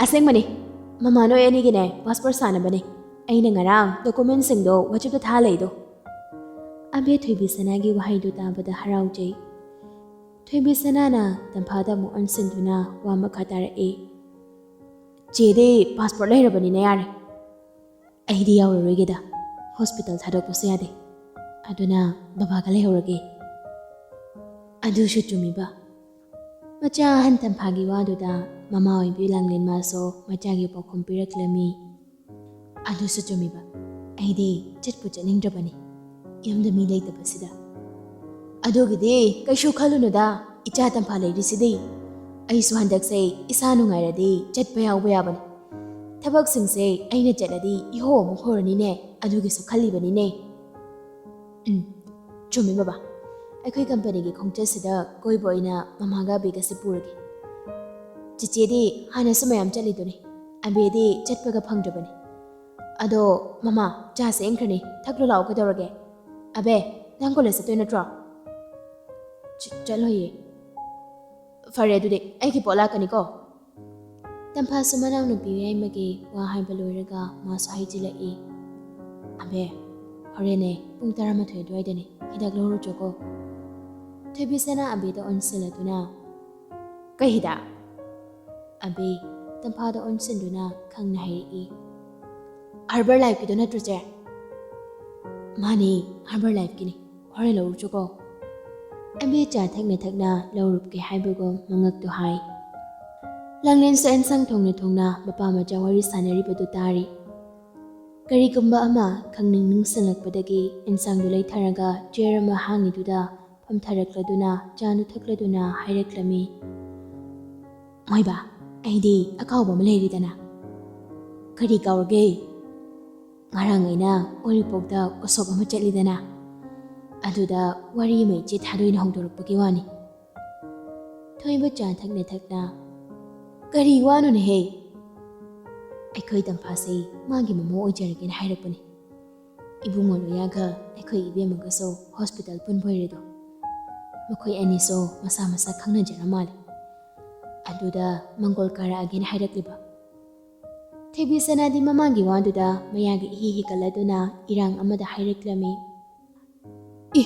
"ꯑꯁꯦꯡꯕꯅꯤ꯫ ꯃꯃꯥ ꯅꯣꯏ ꯑꯅꯤꯒꯤꯅꯦ ꯄꯥꯁꯄꯣꯔꯠ ꯁꯥꯅꯕꯅꯦ꯫ ꯑꯩꯅ ꯉꯔꯥꯡ ꯗꯣꯀꯨꯃꯦꯟꯁꯤꯡꯗꯣ ꯋꯥꯆꯞꯇ ꯊꯥꯍꯜꯂꯛꯏꯗꯣ꯫" ꯑꯕꯦ ꯊꯣꯏꯕꯤ ꯁꯅꯥꯒꯤ ꯋꯥꯍꯩꯗꯨ ꯇꯥꯕꯗ ꯍꯔꯥꯎꯖꯩ꯫ ꯊꯣꯏꯕꯤ ꯁꯅꯥꯅ ꯇꯝꯐꯥꯗ ꯑꯃꯨꯛ ꯑꯣꯟꯁꯤꯟꯗꯨꯅ ꯋꯥ ꯃꯈꯥ ꯇꯥꯔꯛꯏ꯫ "ꯆꯦꯗꯤ ꯄꯥꯁꯄꯣꯔꯠ ꯂꯩꯔꯕꯅꯤꯅ ꯌꯥꯔꯦ꯫ ꯑꯩꯗꯤ ꯌꯥꯎꯔꯔꯣꯏꯒꯦꯗ꯫ ꯍꯣꯁꯄꯤꯇꯥꯜ ꯊꯥꯗꯣꯛꯄꯁꯨ ꯌꯥꯗꯦ꯫ ꯑꯗꯨꯅ ꯕꯕꯥꯒ ꯂꯩꯍꯧꯔꯒꯦ꯫" ꯑꯗꯨꯁꯨ ꯆꯨꯝꯃꯤꯕ꯫ ꯃꯆꯥ ꯑꯍꯟ ꯇꯝꯐꯥꯒꯤ ꯋꯥꯗꯨꯗ ꯃꯃꯥ ꯑꯣꯏꯕꯤ ꯂꯥꯡꯂꯦꯟ ꯃꯥꯁꯨ ꯃꯆꯥꯒꯤ ꯄꯥꯎꯈꯨꯝ ꯄꯤꯔꯛꯂꯝꯃꯤ꯫ "ꯑꯗꯨꯁꯨ ꯆꯨꯝꯃꯤꯕ꯫ ꯑꯩꯗꯤ ꯆꯠꯄꯨ ꯆꯠꯅꯤꯡꯗ꯭ꯔꯕꯅꯤ, ꯌꯨꯝꯗ ꯃꯤ ꯂꯩꯇꯕꯁꯤꯗ꯫" "ꯑꯗꯨꯒꯤꯗꯤ ꯀꯩꯁꯨ ꯈꯜꯂꯨꯅꯨꯗ, ꯏꯆꯥ ꯇꯝꯐꯥ ꯂꯩꯔꯤꯁꯤꯗꯤ꯫ ꯑꯩꯁꯨ ꯍꯟꯗꯛꯁꯦ ꯏꯁꯥ ꯅꯨꯡꯉꯥꯏꯔꯗꯤ ꯆꯠꯄ ꯌꯥꯎꯕ ꯌꯥꯕꯅꯤ꯫ ꯊꯕꯛꯁꯤꯡꯁꯦ ꯑꯩꯅ ꯆꯠꯂꯗꯤ ꯏꯍꯧ ꯑꯃꯨꯛ ꯍꯧꯔꯅꯤꯅꯦ, ꯑꯗꯨꯒꯤꯁꯨ ꯈꯜꯂꯤꯕꯅꯤꯅꯦ꯫" "ꯎꯝ, ꯆꯨꯝꯃꯤ ꯕꯕꯥ꯫ ꯑꯩꯈꯣꯏ ꯀꯝꯄꯅꯤꯒꯤ ꯈꯣꯡꯆꯠꯁꯤꯗ ꯀꯣꯏꯕ ꯑꯣꯏꯅ ꯃꯃꯥꯒ ꯑꯕꯦꯒꯁꯦ ꯄꯨꯔꯒꯦ꯫ ꯆꯤꯆꯦꯗꯤ ꯍꯥꯟꯅꯁꯨ ꯃꯌꯥꯝ ꯆꯠꯂꯤꯗꯨꯅꯤ꯫ ꯑꯕꯦꯗꯤ ꯆꯠꯄꯒ ꯐꯪꯗ꯭ꯔꯕꯅꯤ꯫ ꯑꯗꯣ ꯃꯃꯥ, ꯆꯥ ꯁꯦꯝꯈ꯭ꯔꯅꯤ, ꯊꯛꯂꯨ ꯂꯥꯛꯑꯣ꯫ ꯀꯩꯗꯧꯔꯒꯦ? ꯑꯕꯦ, ꯅꯪ ꯀꯣꯂꯦꯖ ꯆꯠꯇꯣꯏ ꯅꯠꯇ꯭ꯔꯣ?" "ꯆ-, ꯆꯠꯂꯣꯏꯌꯦ꯫" "ꯐꯔꯦ, ꯑꯗꯨꯗꯤ ꯑꯩꯒꯤ ꯄꯣꯠ ꯂꯥꯛꯀꯅꯤꯀꯣ꯫" ꯇꯝꯐꯥꯁꯨ ꯃꯅꯥꯎꯅꯨꯄꯤ ꯌꯥꯏꯃꯒꯤ ꯋꯥ ꯍꯥꯏꯕ ꯂꯣꯏꯔꯒ ꯃꯥꯁꯨ ꯍꯥꯏꯖꯤꯜꯂꯛꯏ꯫ "ꯑꯕꯦ, ꯍꯣꯔꯦꯟꯅꯦ ꯄꯨꯡ ꯇꯔꯥꯃꯥꯊꯣꯏ ꯑꯗꯨꯋꯥꯏꯗꯅꯦ, ꯍꯤꯗꯥꯛ ꯂꯧꯔꯨꯆꯣꯀꯣ꯫" ꯊꯣꯏꯕꯤꯁꯅꯥ ꯑꯕꯦꯗ ꯑꯣꯟꯁꯤꯜꯂꯗꯨꯅ, "ꯀꯩ ꯍꯤꯗꯥꯛ?" ꯑꯕꯦ ꯇꯝꯐꯥꯗ ꯑꯣꯟꯁꯤꯟꯗꯨꯅ ꯈꯪꯅ ꯍꯥꯏꯔꯛꯏ꯫ "ꯍꯔꯕꯔ ꯂꯥꯏꯐꯀꯤꯗꯣ ꯅꯠꯇ꯭ꯔꯣ, ꯆꯦ?" "ꯃꯥꯅꯦ, ꯍꯔꯕꯔ ꯂꯥꯏꯐꯀꯤꯅꯦ꯫ ꯍꯣꯔꯦꯟ ꯂꯧꯔꯨꯆꯣꯀꯣ꯫" ꯑꯕꯦ ꯆꯥ ꯊꯛꯅ ꯊꯛꯅ ꯂꯧꯔꯨꯞꯀꯦ ꯍꯥꯏꯕꯒꯨꯝ ꯃꯉꯛꯇꯨ ꯍꯥꯏ꯫ ꯂꯥꯡꯂꯦꯟꯁꯨ ꯑꯦꯟꯁꯥꯡ ꯊꯣꯡꯅ ꯊꯣꯡꯅ ꯃꯄꯥ ꯃꯆꯥ ꯋꯥꯔꯤ ꯁꯥꯟꯅꯔꯤꯕꯗꯨ ꯇꯥꯔꯤ꯫ ꯀꯔꯤꯒꯨꯝꯕ ꯑꯃ ꯈꯪꯅꯤꯡ ꯅꯤꯡꯁꯤꯡꯂꯛꯄꯗꯒꯤ ꯑꯦꯟꯁꯥꯡꯗꯨ ꯂꯩꯊꯔꯒ ꯆꯤꯌꯔ ꯑꯃ ꯍꯥꯡꯉꯤꯗꯨꯗ ꯐꯝꯊꯔꯛꯂꯗꯨꯅ ꯆꯥꯗꯨ ꯊꯛꯂꯗꯨꯅ ꯍꯥꯏꯔꯛꯂꯝꯃꯤ꯫ "ꯃꯣꯏꯕꯥ, ꯑꯩꯗꯤ ꯑꯀꯥꯎꯕ ꯑꯃ ꯂꯩꯔꯤꯗꯅ꯫" "ꯀꯔꯤ ꯀꯥꯎꯔꯒꯦ?" "ꯉꯔꯥꯡ ꯑꯩꯅ ꯎꯔꯤꯄꯣꯛꯇ ꯎꯁꯣꯞ ꯑꯃ ꯆꯠꯂꯤꯗꯅ, ꯑꯗꯨꯗ ꯋꯥꯔꯤ ꯑꯃ ꯏꯆꯦ ꯊꯥꯗꯣꯏꯅ ꯍꯧꯗꯣꯔꯛꯄꯒꯤ ꯋꯥꯅꯤ꯫" ꯊꯣꯏꯕ ꯆꯥ ꯊꯛꯅ ꯊꯛꯅ, "ꯀꯔꯤ ꯋꯥꯅꯣꯅꯦꯍꯦ?" "ꯑꯩꯈꯣꯏ ꯇꯝꯐꯥꯁꯦ ꯃꯥꯒꯤ ꯃꯃꯧ ꯑꯣꯏꯖꯔꯒꯦꯅ ꯍꯥꯏꯔꯛꯄꯅꯤ꯫ ꯏꯕꯨꯡꯉꯣ ꯂꯣꯌꯥꯒ ꯑꯩꯈꯣꯏ ꯏꯕꯦꯝꯃꯒꯁꯨ ꯍꯣꯁꯄꯤꯇꯥꯜ ꯄꯨꯟꯕ ꯑꯣꯏꯔꯦꯗꯣ꯫ ꯃꯈꯣꯏ ꯑꯅꯤꯁꯨ ꯃꯁꯥ ꯃꯁꯥ ꯈꯪꯅꯖꯔ ꯃꯥꯜꯂꯦ꯫ ꯑꯗꯨꯗ ꯃꯪꯒꯣꯜ ꯀꯥꯔꯛꯑꯒꯦꯅ ꯍꯥꯏꯔꯛꯂꯤꯕ꯫" ꯊꯣꯏꯕꯤ ꯁꯅꯥꯗꯤ ꯃꯃꯥꯡꯒꯤ ꯋꯥꯗꯨꯗ ꯃꯌꯥꯒ ꯏꯍꯤ ꯍꯤꯒꯠꯂꯗꯨꯅ ꯏꯔꯥꯡ ꯑꯃꯗ ꯍꯥꯏꯔꯛꯂꯝꯃꯤ꯫ "ꯏ,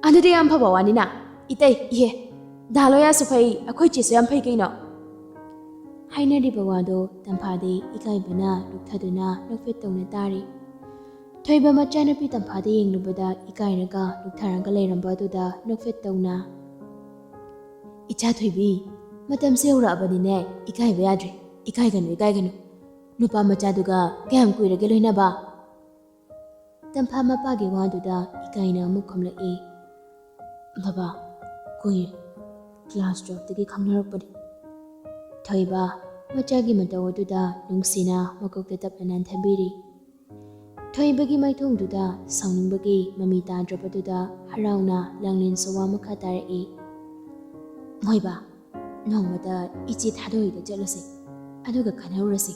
ꯑꯗꯨꯗꯤ ꯌꯥꯝ ꯐꯕ ꯋꯥꯅꯤꯅ, ꯏꯇꯩ, ꯏꯍꯦ꯫ ꯗꯥ ꯂꯣꯌꯥꯁꯨ ꯐꯩ, ꯑꯩꯈꯣꯏ ꯆꯦꯁꯨ ꯌꯥꯝ ꯐꯩ ꯀꯩꯅꯣ꯫ ꯍꯥꯏꯅꯔꯤꯕ ꯋꯥꯗꯣ ꯇꯝꯐꯥꯗꯤ ꯏꯀꯥꯏꯕꯅ ꯂꯨꯞꯊꯗꯨꯅ ꯅꯣꯛꯐꯦꯠ ꯇꯧꯅ ꯇꯥꯔꯤ꯫ ꯊꯣꯏꯕ ꯃꯆꯥꯅꯨꯄꯤ ꯇꯝꯐꯥꯗ ꯌꯦꯡꯂꯨꯕꯗ ꯏꯀꯥꯏꯔꯒ ꯂꯨꯞꯊꯔꯒ ꯂꯩꯔꯝꯕ ꯑꯗꯨꯗ ꯅꯣꯛꯐꯦꯠ ꯇꯧꯅ, "ꯏꯆꯥ ꯊꯣꯏꯕꯤ, ꯃꯇꯝꯁꯦ ꯌꯧꯔꯛꯑꯕꯅꯤꯅꯦ, ꯏꯀꯥꯏꯕ ꯌꯥꯗ꯭ꯔꯦ, ꯏꯀꯥꯏꯒꯅꯨ, ꯏꯀꯥꯏꯒꯅꯨ꯫ ꯅꯨꯄꯥ ꯃꯆꯥꯗꯨꯒ ꯀꯌꯥꯝ ꯀꯨꯏꯔꯒꯦ ꯂꯣꯏꯅꯕ?" ꯇꯝꯐꯥ ꯃꯄꯥꯒꯤ ꯋꯥꯗꯨꯗ ꯏꯀꯥꯏꯅ ꯑꯃꯨꯛ ꯈꯨꯝꯂꯛꯏ, "ꯕꯕꯥ, ꯀꯨꯏꯔꯦ, ꯀ꯭ꯂꯥꯁ ꯇꯨꯌꯦꯜꯐꯇꯒꯤ ꯈꯪꯅꯔꯛꯄꯅꯤ꯫" ꯊꯣꯏꯕ ꯃꯆꯥꯒꯤ ꯃꯇꯧ ꯑꯗꯨꯗ ꯅꯨꯡꯁꯤꯅ ꯃꯀꯣꯛꯇ ꯇꯞꯅ ꯅꯥꯟꯊꯕꯤꯔꯤ꯫ ꯊꯣꯏꯕꯒꯤ ꯃꯥꯏꯊꯣꯡꯗꯨꯗ ꯁꯥꯎꯅꯤꯡꯕꯒꯤ ꯃꯃꯤ ꯇꯥꯗ꯭ꯔꯕꯗꯨꯗ ꯍꯔꯥꯎꯅ ꯂꯥꯡꯂꯦꯟꯁꯨ ꯋꯥ ꯃꯈꯥ ꯇꯥꯔꯛꯏ, "ꯃꯣꯏꯕ, ꯅꯣꯡꯃꯇ ꯏꯆꯦ ꯊꯥꯗꯣꯛꯏꯗ ꯆꯠꯂꯨꯁꯦ, ꯑꯗꯨꯒ ꯈꯟꯅꯔꯨꯔꯁꯤ꯫"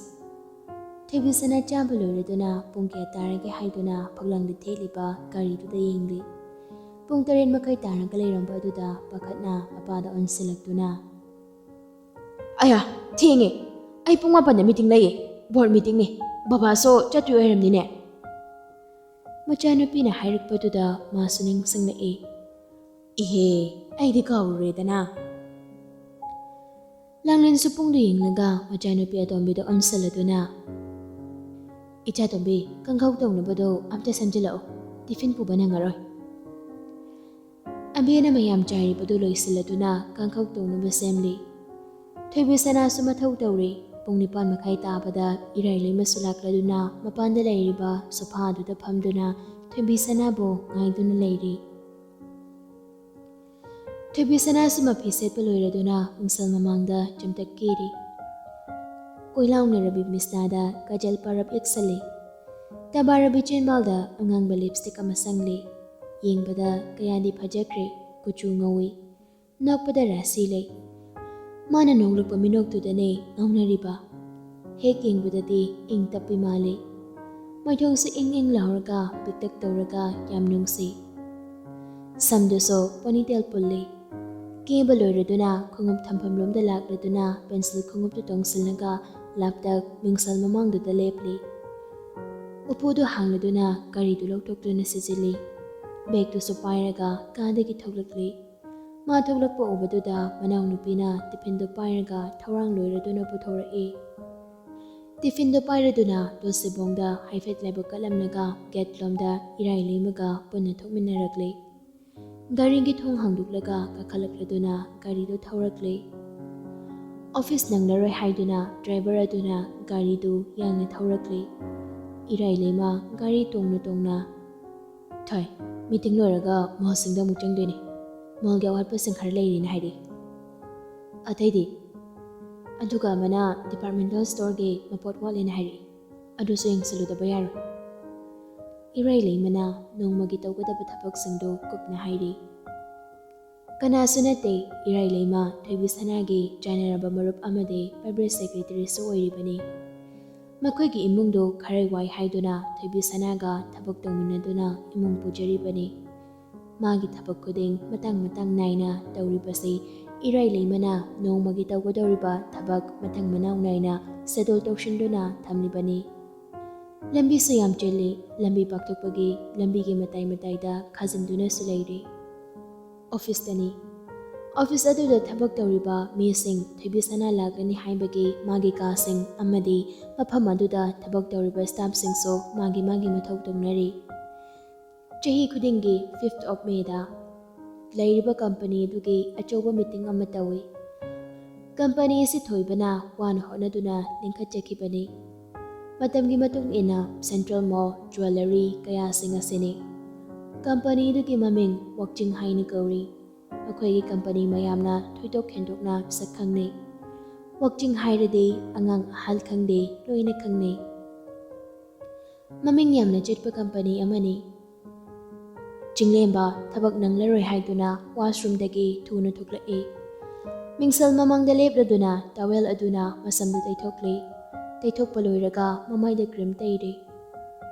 ꯊꯣꯏꯕꯤꯁꯅꯥ ꯆꯥꯕ ꯂꯣꯏꯔꯗꯨꯅ ꯄꯨꯡ ꯀꯌꯥ ꯇꯥꯔꯒꯦ ꯍꯥꯏꯗꯨꯅ ꯐꯛꯂꯥꯡꯗ ꯊꯦꯠꯂꯤꯕ ꯘꯔꯤꯗꯨꯗ ꯌꯦꯡꯂꯤ꯫ ꯄꯨꯡ ꯇꯔꯦꯠ ꯃꯈꯥꯏ ꯇꯥꯔꯒ ꯂꯩꯔꯝꯕ ꯑꯗꯨꯗ ꯄꯥꯈꯠꯅ ꯃꯄꯥꯗ ꯑꯣꯟꯁꯤꯜꯂꯛꯇꯨꯅ, "ꯑꯌꯥ, ꯊꯦꯡꯉꯦ꯫ ꯑꯩ ꯄꯨꯡ ꯃꯥꯄꯟꯗ ꯃꯤꯇꯤꯡ ꯂꯩꯌꯦ꯫ ꯕꯣꯔꯗ ꯃꯤꯇꯤꯡꯅꯤ꯫ ꯕꯕꯥꯁꯨ ꯆꯠꯇꯣꯏ ꯑꯣꯏꯔꯝꯅꯤꯅꯦ꯫" ꯃꯆꯥꯅꯨꯄꯤꯅ ꯍꯥꯏꯔꯛꯄꯗꯨꯗ ꯃꯥꯁꯨ ꯅꯤꯡꯁꯤꯡꯂꯛꯏ꯫ "ꯏꯍꯦ, ꯑꯩꯗꯤ ꯀꯥꯎꯔꯨꯔꯦꯗꯅ꯫" ꯂꯥꯡꯂꯦꯟꯁꯨ ꯄꯨꯡꯗ ꯌꯦꯡꯂꯒ ꯃꯆꯥꯅꯨꯄꯤ ꯑꯇꯣꯝꯕꯤꯗ ꯑꯣꯟꯁꯤꯜꯂꯗꯨꯅ, "ꯏꯆꯥꯇꯣꯝꯕꯤ, ꯀꯥꯡꯍꯧ ꯇꯧꯅꯕꯗꯣ ꯑꯝꯇ ꯁꯦꯝꯖꯤꯜꯂꯛꯑꯣ, ꯇꯤꯐꯤꯟ ꯄꯨꯕ ꯅꯪꯉꯔꯣꯏ꯫" ꯑꯕꯦꯅ ꯃꯌꯥꯝ ꯆꯥꯏꯔꯤꯕꯗꯨ ꯂꯣꯏꯁꯤꯜꯂꯗꯨꯅ ꯀꯥꯡꯍꯧ ꯇꯧꯅꯕ ꯁꯦꯝꯂꯤ꯫ ꯊꯣꯏꯕꯤꯁꯅꯥꯁꯨ ꯃꯊꯧ ꯇꯧꯔꯤ꯫ ꯄꯨꯡ ꯅꯤꯄꯥꯟ ꯃꯈꯥꯏ ꯇꯥꯕꯗ ꯏꯔꯥꯏ ꯂꯩꯃꯁꯨ ꯂꯥꯛꯂꯗꯨꯅ ꯃꯄꯥꯟꯗ ꯂꯩꯔꯤꯕ ꯁꯣꯐꯥꯗꯨꯗ ꯐꯝꯗꯨꯅ ꯊꯣꯏꯕꯤꯁꯅꯥꯕꯨ ꯉꯥꯏꯗꯨꯅ ꯂꯩꯔꯤ꯫ ꯊꯣꯏꯕꯤꯁꯅꯥꯁꯨ ꯃꯐꯤ ꯁꯦꯠꯄ ꯂꯣꯏꯔꯗꯨꯅ ꯃꯤꯡꯁꯦꯜ ꯃꯃꯥꯡꯗ ꯆꯨꯝꯇꯛ ꯀꯦꯔꯤ꯫ ꯀꯣꯏꯂꯥꯎꯅ ꯔꯕꯤ ꯃꯤꯁꯅꯥꯗ ꯀꯥꯖꯜ ꯄꯔꯞ ꯌꯦꯛꯁꯜꯂꯤ꯫ ꯇꯕꯥ ꯔꯕꯤ ꯆꯦꯟꯕꯥꯜꯗ ꯑꯉꯥꯡꯕ ꯂꯤꯞꯁꯇꯤꯛ ꯑꯃ ꯁꯪꯂꯤ꯫ ꯌꯦꯡꯕꯗ ꯀꯌꯥꯗꯤ ꯐꯖꯈ꯭ꯔꯦ, ꯀꯨꯆꯨ ꯉꯧꯏ꯫ ꯅꯣꯛꯄꯗ ꯔꯥꯁꯤ ꯂꯩ꯫ ꯃꯥꯅ ꯅꯣꯛꯂꯛꯄ ꯃꯤꯅꯣꯛꯇꯨꯗꯅꯦ ꯉꯥꯎꯅꯔꯤꯕ꯫ ꯍꯦꯛ ꯌꯦꯡꯕꯗꯗꯤ ꯏꯪ ꯇꯞꯄꯤ ꯃꯥꯜꯂꯤ꯫ ꯃꯥꯏꯊꯣꯡꯁꯨ ꯏꯪ ꯏꯪ ꯂꯥꯎꯔꯒ ꯄꯤꯛꯇꯛ ꯇꯧꯔꯒ ꯌꯥꯝ ꯅꯨꯡꯁꯤ꯫ ꯁꯝꯗꯨꯁꯨ ponytail ꯄꯨꯜꯂꯤ꯫ ꯀꯦꯕ ꯂꯣꯏꯔꯗꯨꯅ ꯈꯣꯡꯎꯞ ꯊꯝꯐꯝꯂꯣꯝꯗ ꯂꯥꯛꯂꯗꯨꯅ pencil ꯈꯣꯡꯎꯞꯇꯨ ꯇꯣꯡꯁꯤꯜꯂꯒ ꯂꯥꯞꯇꯛ ꯃꯤꯡꯁꯦꯜ ꯃꯃꯥꯡꯗꯨꯗ ꯂꯦꯞꯂꯤ꯫ ꯎꯄꯨꯗꯨ ꯍꯥꯡꯂꯗꯨꯅ ꯒꯥꯔꯤꯗꯨ ꯂꯧꯊꯣꯛꯇꯨꯅ ꯁꯤꯖꯤꯜꯂꯤ꯫ ꯕꯦꯒꯇꯨꯁꯨ ꯄꯥꯏꯔꯒ ꯀꯥꯗꯒꯤ ꯊꯣꯛꯂꯛꯂꯤ꯫ ꯃꯥ ꯊꯣꯛꯂꯛꯄ ꯎꯕꯗꯨꯗ ꯃꯅꯥꯎꯅꯨꯄꯤꯅ ꯇꯤꯐꯤꯟꯗꯨ ꯄꯥꯏꯔꯒ ꯊꯧꯔꯥꯡ ꯂꯣꯏꯔꯗꯨꯅ ꯄꯨꯊꯣꯔꯛꯏ꯫ ꯇꯤꯐꯤꯟꯗꯨ ꯄꯥꯏꯔꯗꯨꯅ ꯇꯣꯁꯤꯕꯣꯡꯗ ꯍꯥꯏꯐꯦꯠ ꯂꯥꯏꯕꯛ ꯀꯠꯂꯝꯂꯒ ꯒꯦꯠ ꯂꯣꯝꯗ ꯏꯔꯥꯏ ꯂꯩꯃꯒ ꯄꯨꯟꯅ ꯊꯣꯛꯃꯤꯟꯅꯔꯛꯂꯦ꯫ ꯒꯥꯔꯤꯒꯤ ꯊꯣꯡ ꯍꯥꯡꯗꯣꯛꯂꯒ ꯀꯥꯈꯠꯂꯛꯂꯗꯨꯅ ꯒꯥꯔꯤꯗꯨ ꯊꯧꯔꯛꯂꯦ꯫ ꯑꯣꯐꯤꯁ ꯅꯪꯂꯔꯣꯏ ꯍꯥꯏꯗꯨꯅ ꯗ꯭ꯔꯥꯏꯚꯔ ꯑꯗꯨꯅ ꯒꯥꯔꯤꯗꯨ ꯌꯥꯡꯅ ꯊꯧꯔꯛꯂꯦ꯫ ꯏꯔꯥꯏ ꯂꯩꯃ ꯒꯥꯔꯤ ꯇꯣꯡꯅ ꯇꯣꯡꯅ, "ꯊꯣꯏ, ꯃꯤꯇꯤꯡ ꯂꯣꯏꯔꯒ ꯃꯣꯜꯁꯤꯡꯗ ꯑꯃꯨꯛ ꯆꯪꯗꯣꯏꯅꯤ꯫ ꯃꯣꯜꯒꯤ ꯑꯋꯥꯠꯄꯁꯤꯡ ꯈꯔ ꯂꯩꯔꯤꯅ ꯍꯥꯏꯔꯛꯏ꯫ ꯑꯇꯩꯗꯤ? ꯑꯗꯨꯒ ꯑꯃꯅ ꯗꯤꯄꯥꯔꯠꯃꯦꯟꯇꯦꯜ ꯁ꯭ꯇꯣꯔꯒꯤ ꯃꯄꯣꯠ ꯋꯥꯠꯂꯦꯅ ꯍꯥꯏꯔꯛꯏ꯫ ꯑꯗꯨꯁꯨ ꯌꯦꯡꯁꯤꯜꯂꯨꯗꯕ ꯌꯥꯔꯣꯏ꯫" ꯏꯔꯥꯏ ꯂꯩꯃꯅ ꯅꯣꯡꯃꯒꯤ ꯇꯧꯒꯗꯕ ꯊꯕꯛꯁꯤꯡꯗꯨ ꯀꯨꯞꯅ ꯍꯥꯏꯔꯤ꯫ ꯀꯅꯥꯁꯨ ꯅꯠꯇꯦ, ꯏꯔꯥꯏ ꯂꯩꯃ ꯊꯣꯏꯕꯤ ꯁꯅꯥꯒꯤ ꯆꯥꯟꯅꯔꯕ ꯃꯔꯨꯞ ꯑꯃꯗꯤ ꯄꯥꯏꯕ꯭ꯔꯦꯁ ꯁꯦꯀ꯭ꯔꯦꯇꯔꯤꯁꯨ ꯑꯣꯏꯔꯤꯕꯅꯤ꯫ ꯃꯈꯣꯏꯒꯤ ꯏꯃꯨꯡꯗꯨ ꯈꯔ ꯋꯥꯏ ꯍꯥꯏꯗꯨꯅ ꯊꯣꯏꯕꯤ ꯁꯅꯥꯒ ꯊꯕꯛ ꯇꯧꯃꯤꯟꯅꯗꯨꯅ ꯏꯃꯨꯡ ꯄꯨꯖꯔꯤꯕꯅꯤ꯫ ꯃꯥꯒꯤ ꯊꯕꯛ ꯈꯨꯗꯤꯡ ꯃꯇꯥꯡ ꯃꯇꯥꯡ ꯅꯥꯏꯅ ꯇꯧꯔꯤꯕꯁꯤ ꯏꯔꯥꯏ ꯂꯩꯃꯅ ꯅꯣꯡꯃꯒꯤ ꯇꯧꯒꯗꯧꯔꯤꯕ ꯊꯕꯛ ꯃꯊꯪ ꯃꯅꯥꯎ ꯅꯥꯏꯅ ꯁꯦꯗꯨꯜ ꯇꯧꯁꯤꯟꯗꯨꯅ ꯊꯝꯂꯤꯕꯅꯤ꯫ ꯂꯝꯕꯤꯁꯨ ꯌꯥꯝ ꯆꯤꯜꯂꯤ꯫ ꯂꯝꯕꯤ ꯄꯥꯛꯊꯣꯛꯄꯒꯤ ꯂꯝꯕꯤꯒꯤ ꯃꯇꯥꯏ ꯃꯇꯥꯏꯗ ꯈꯥꯖꯤꯟꯗꯨꯅꯁꯨ ꯂꯩꯔꯤ꯫ ꯑꯣꯐꯤꯁꯇꯅꯤ꯫ ꯑꯣꯐꯤꯁ ꯑꯗꯨꯗ ꯊꯕꯛ ꯇꯧꯔꯤꯕ ꯃꯤꯁꯤꯡ ꯊꯣꯏꯕꯤ ꯁꯅꯥ ꯂꯥꯛꯀꯅꯤ ꯍꯥꯏꯕꯒꯤ ꯃꯥꯒꯤ ꯀꯥꯁꯤꯡ ꯑꯃꯗꯤ ꯃꯐꯝ ꯑꯗꯨꯗ ꯊꯕꯛ ꯇꯧꯔꯤꯕ ꯁ꯭ꯇꯥꯐꯁꯤꯡꯁꯨ ꯃꯥꯒꯤ ꯃꯥꯒꯤ ꯃꯊꯧ ꯇꯧꯅꯔꯤ꯫ ꯆꯍꯤ ꯈꯨꯗꯤꯡꯒꯤ fifth of Mayꯗ ꯂꯩꯔꯤꯕ ꯀꯝꯄꯅꯤ ꯑꯗꯨꯒꯤ ꯑꯆꯧꯕ ꯃꯤꯇꯤꯡ ꯑꯃ ꯇꯧꯏ꯫ ꯀꯝꯄꯅꯤ ꯑꯁꯤ ꯊꯣꯏꯕꯅ ꯋꯥꯅ ꯍꯣꯠꯅꯗꯨꯅ ꯂꯤꯡꯈꯠꯆꯈꯤꯕꯅꯤ꯫ ꯃꯇꯝꯒꯤ ꯃꯇꯨꯡ ꯏꯟꯅ ꯁꯦꯟꯇ꯭ꯔꯦꯜ ꯃꯣꯜ, ꯖ꯭ꯋꯦꯂꯔꯤ ꯀꯌꯥꯁꯤꯡ ꯑꯁꯤꯅꯤ꯫ ꯀꯝꯄꯅꯤ ꯑꯗꯨꯒꯤ ꯃꯃꯤꯡ ꯋꯥꯛꯆꯤꯡ ꯍꯥꯏꯅ ꯀꯧꯔꯤ꯫ ꯑꯩꯈꯣꯏꯒꯤ ꯀꯝꯄꯅꯤ ꯃꯌꯥꯝꯅ ꯊꯣꯏꯗꯣꯛ ꯍꯦꯟꯗꯣꯛꯅ ꯁꯛ ꯈꯪꯅꯩ꯫ ꯋꯥꯛꯆꯤꯡ ꯍꯥꯏꯔꯗꯤ ꯑꯉꯥꯡ ꯑꯍꯜ ꯈꯪꯗꯦ, ꯂꯣꯏꯅ ꯈꯪꯅꯩ꯫ ꯃꯃꯤꯡ ꯌꯥꯝꯅ ꯆꯠꯄ ꯀꯝꯄꯅꯤ ꯑꯃꯅꯤ꯫ ꯆꯤꯡꯂꯦꯝꯕ ꯊꯕꯛ ꯅꯪꯂꯔꯣꯏ ꯍꯥꯏꯗꯨꯅ ꯋꯥꯁꯔꯨꯝꯗꯒꯤ ꯊꯨꯅ ꯊꯣꯛꯂꯛꯏ꯫ ꯃꯤꯡꯁꯦꯜ ꯃꯃꯥꯡꯗ ꯂꯦꯞꯂꯗꯨꯅ ꯇꯥꯋꯦꯜ ꯑꯗꯨꯅ ꯃꯁꯝꯗꯨ ꯇꯩꯊꯣꯛꯂꯤ꯫ ꯇꯩꯊꯣꯛꯄ ꯂꯣꯏꯔꯒ ꯃꯃꯥꯏꯗ ꯀ꯭ꯔꯤꯝ ꯇꯩꯔꯤ꯫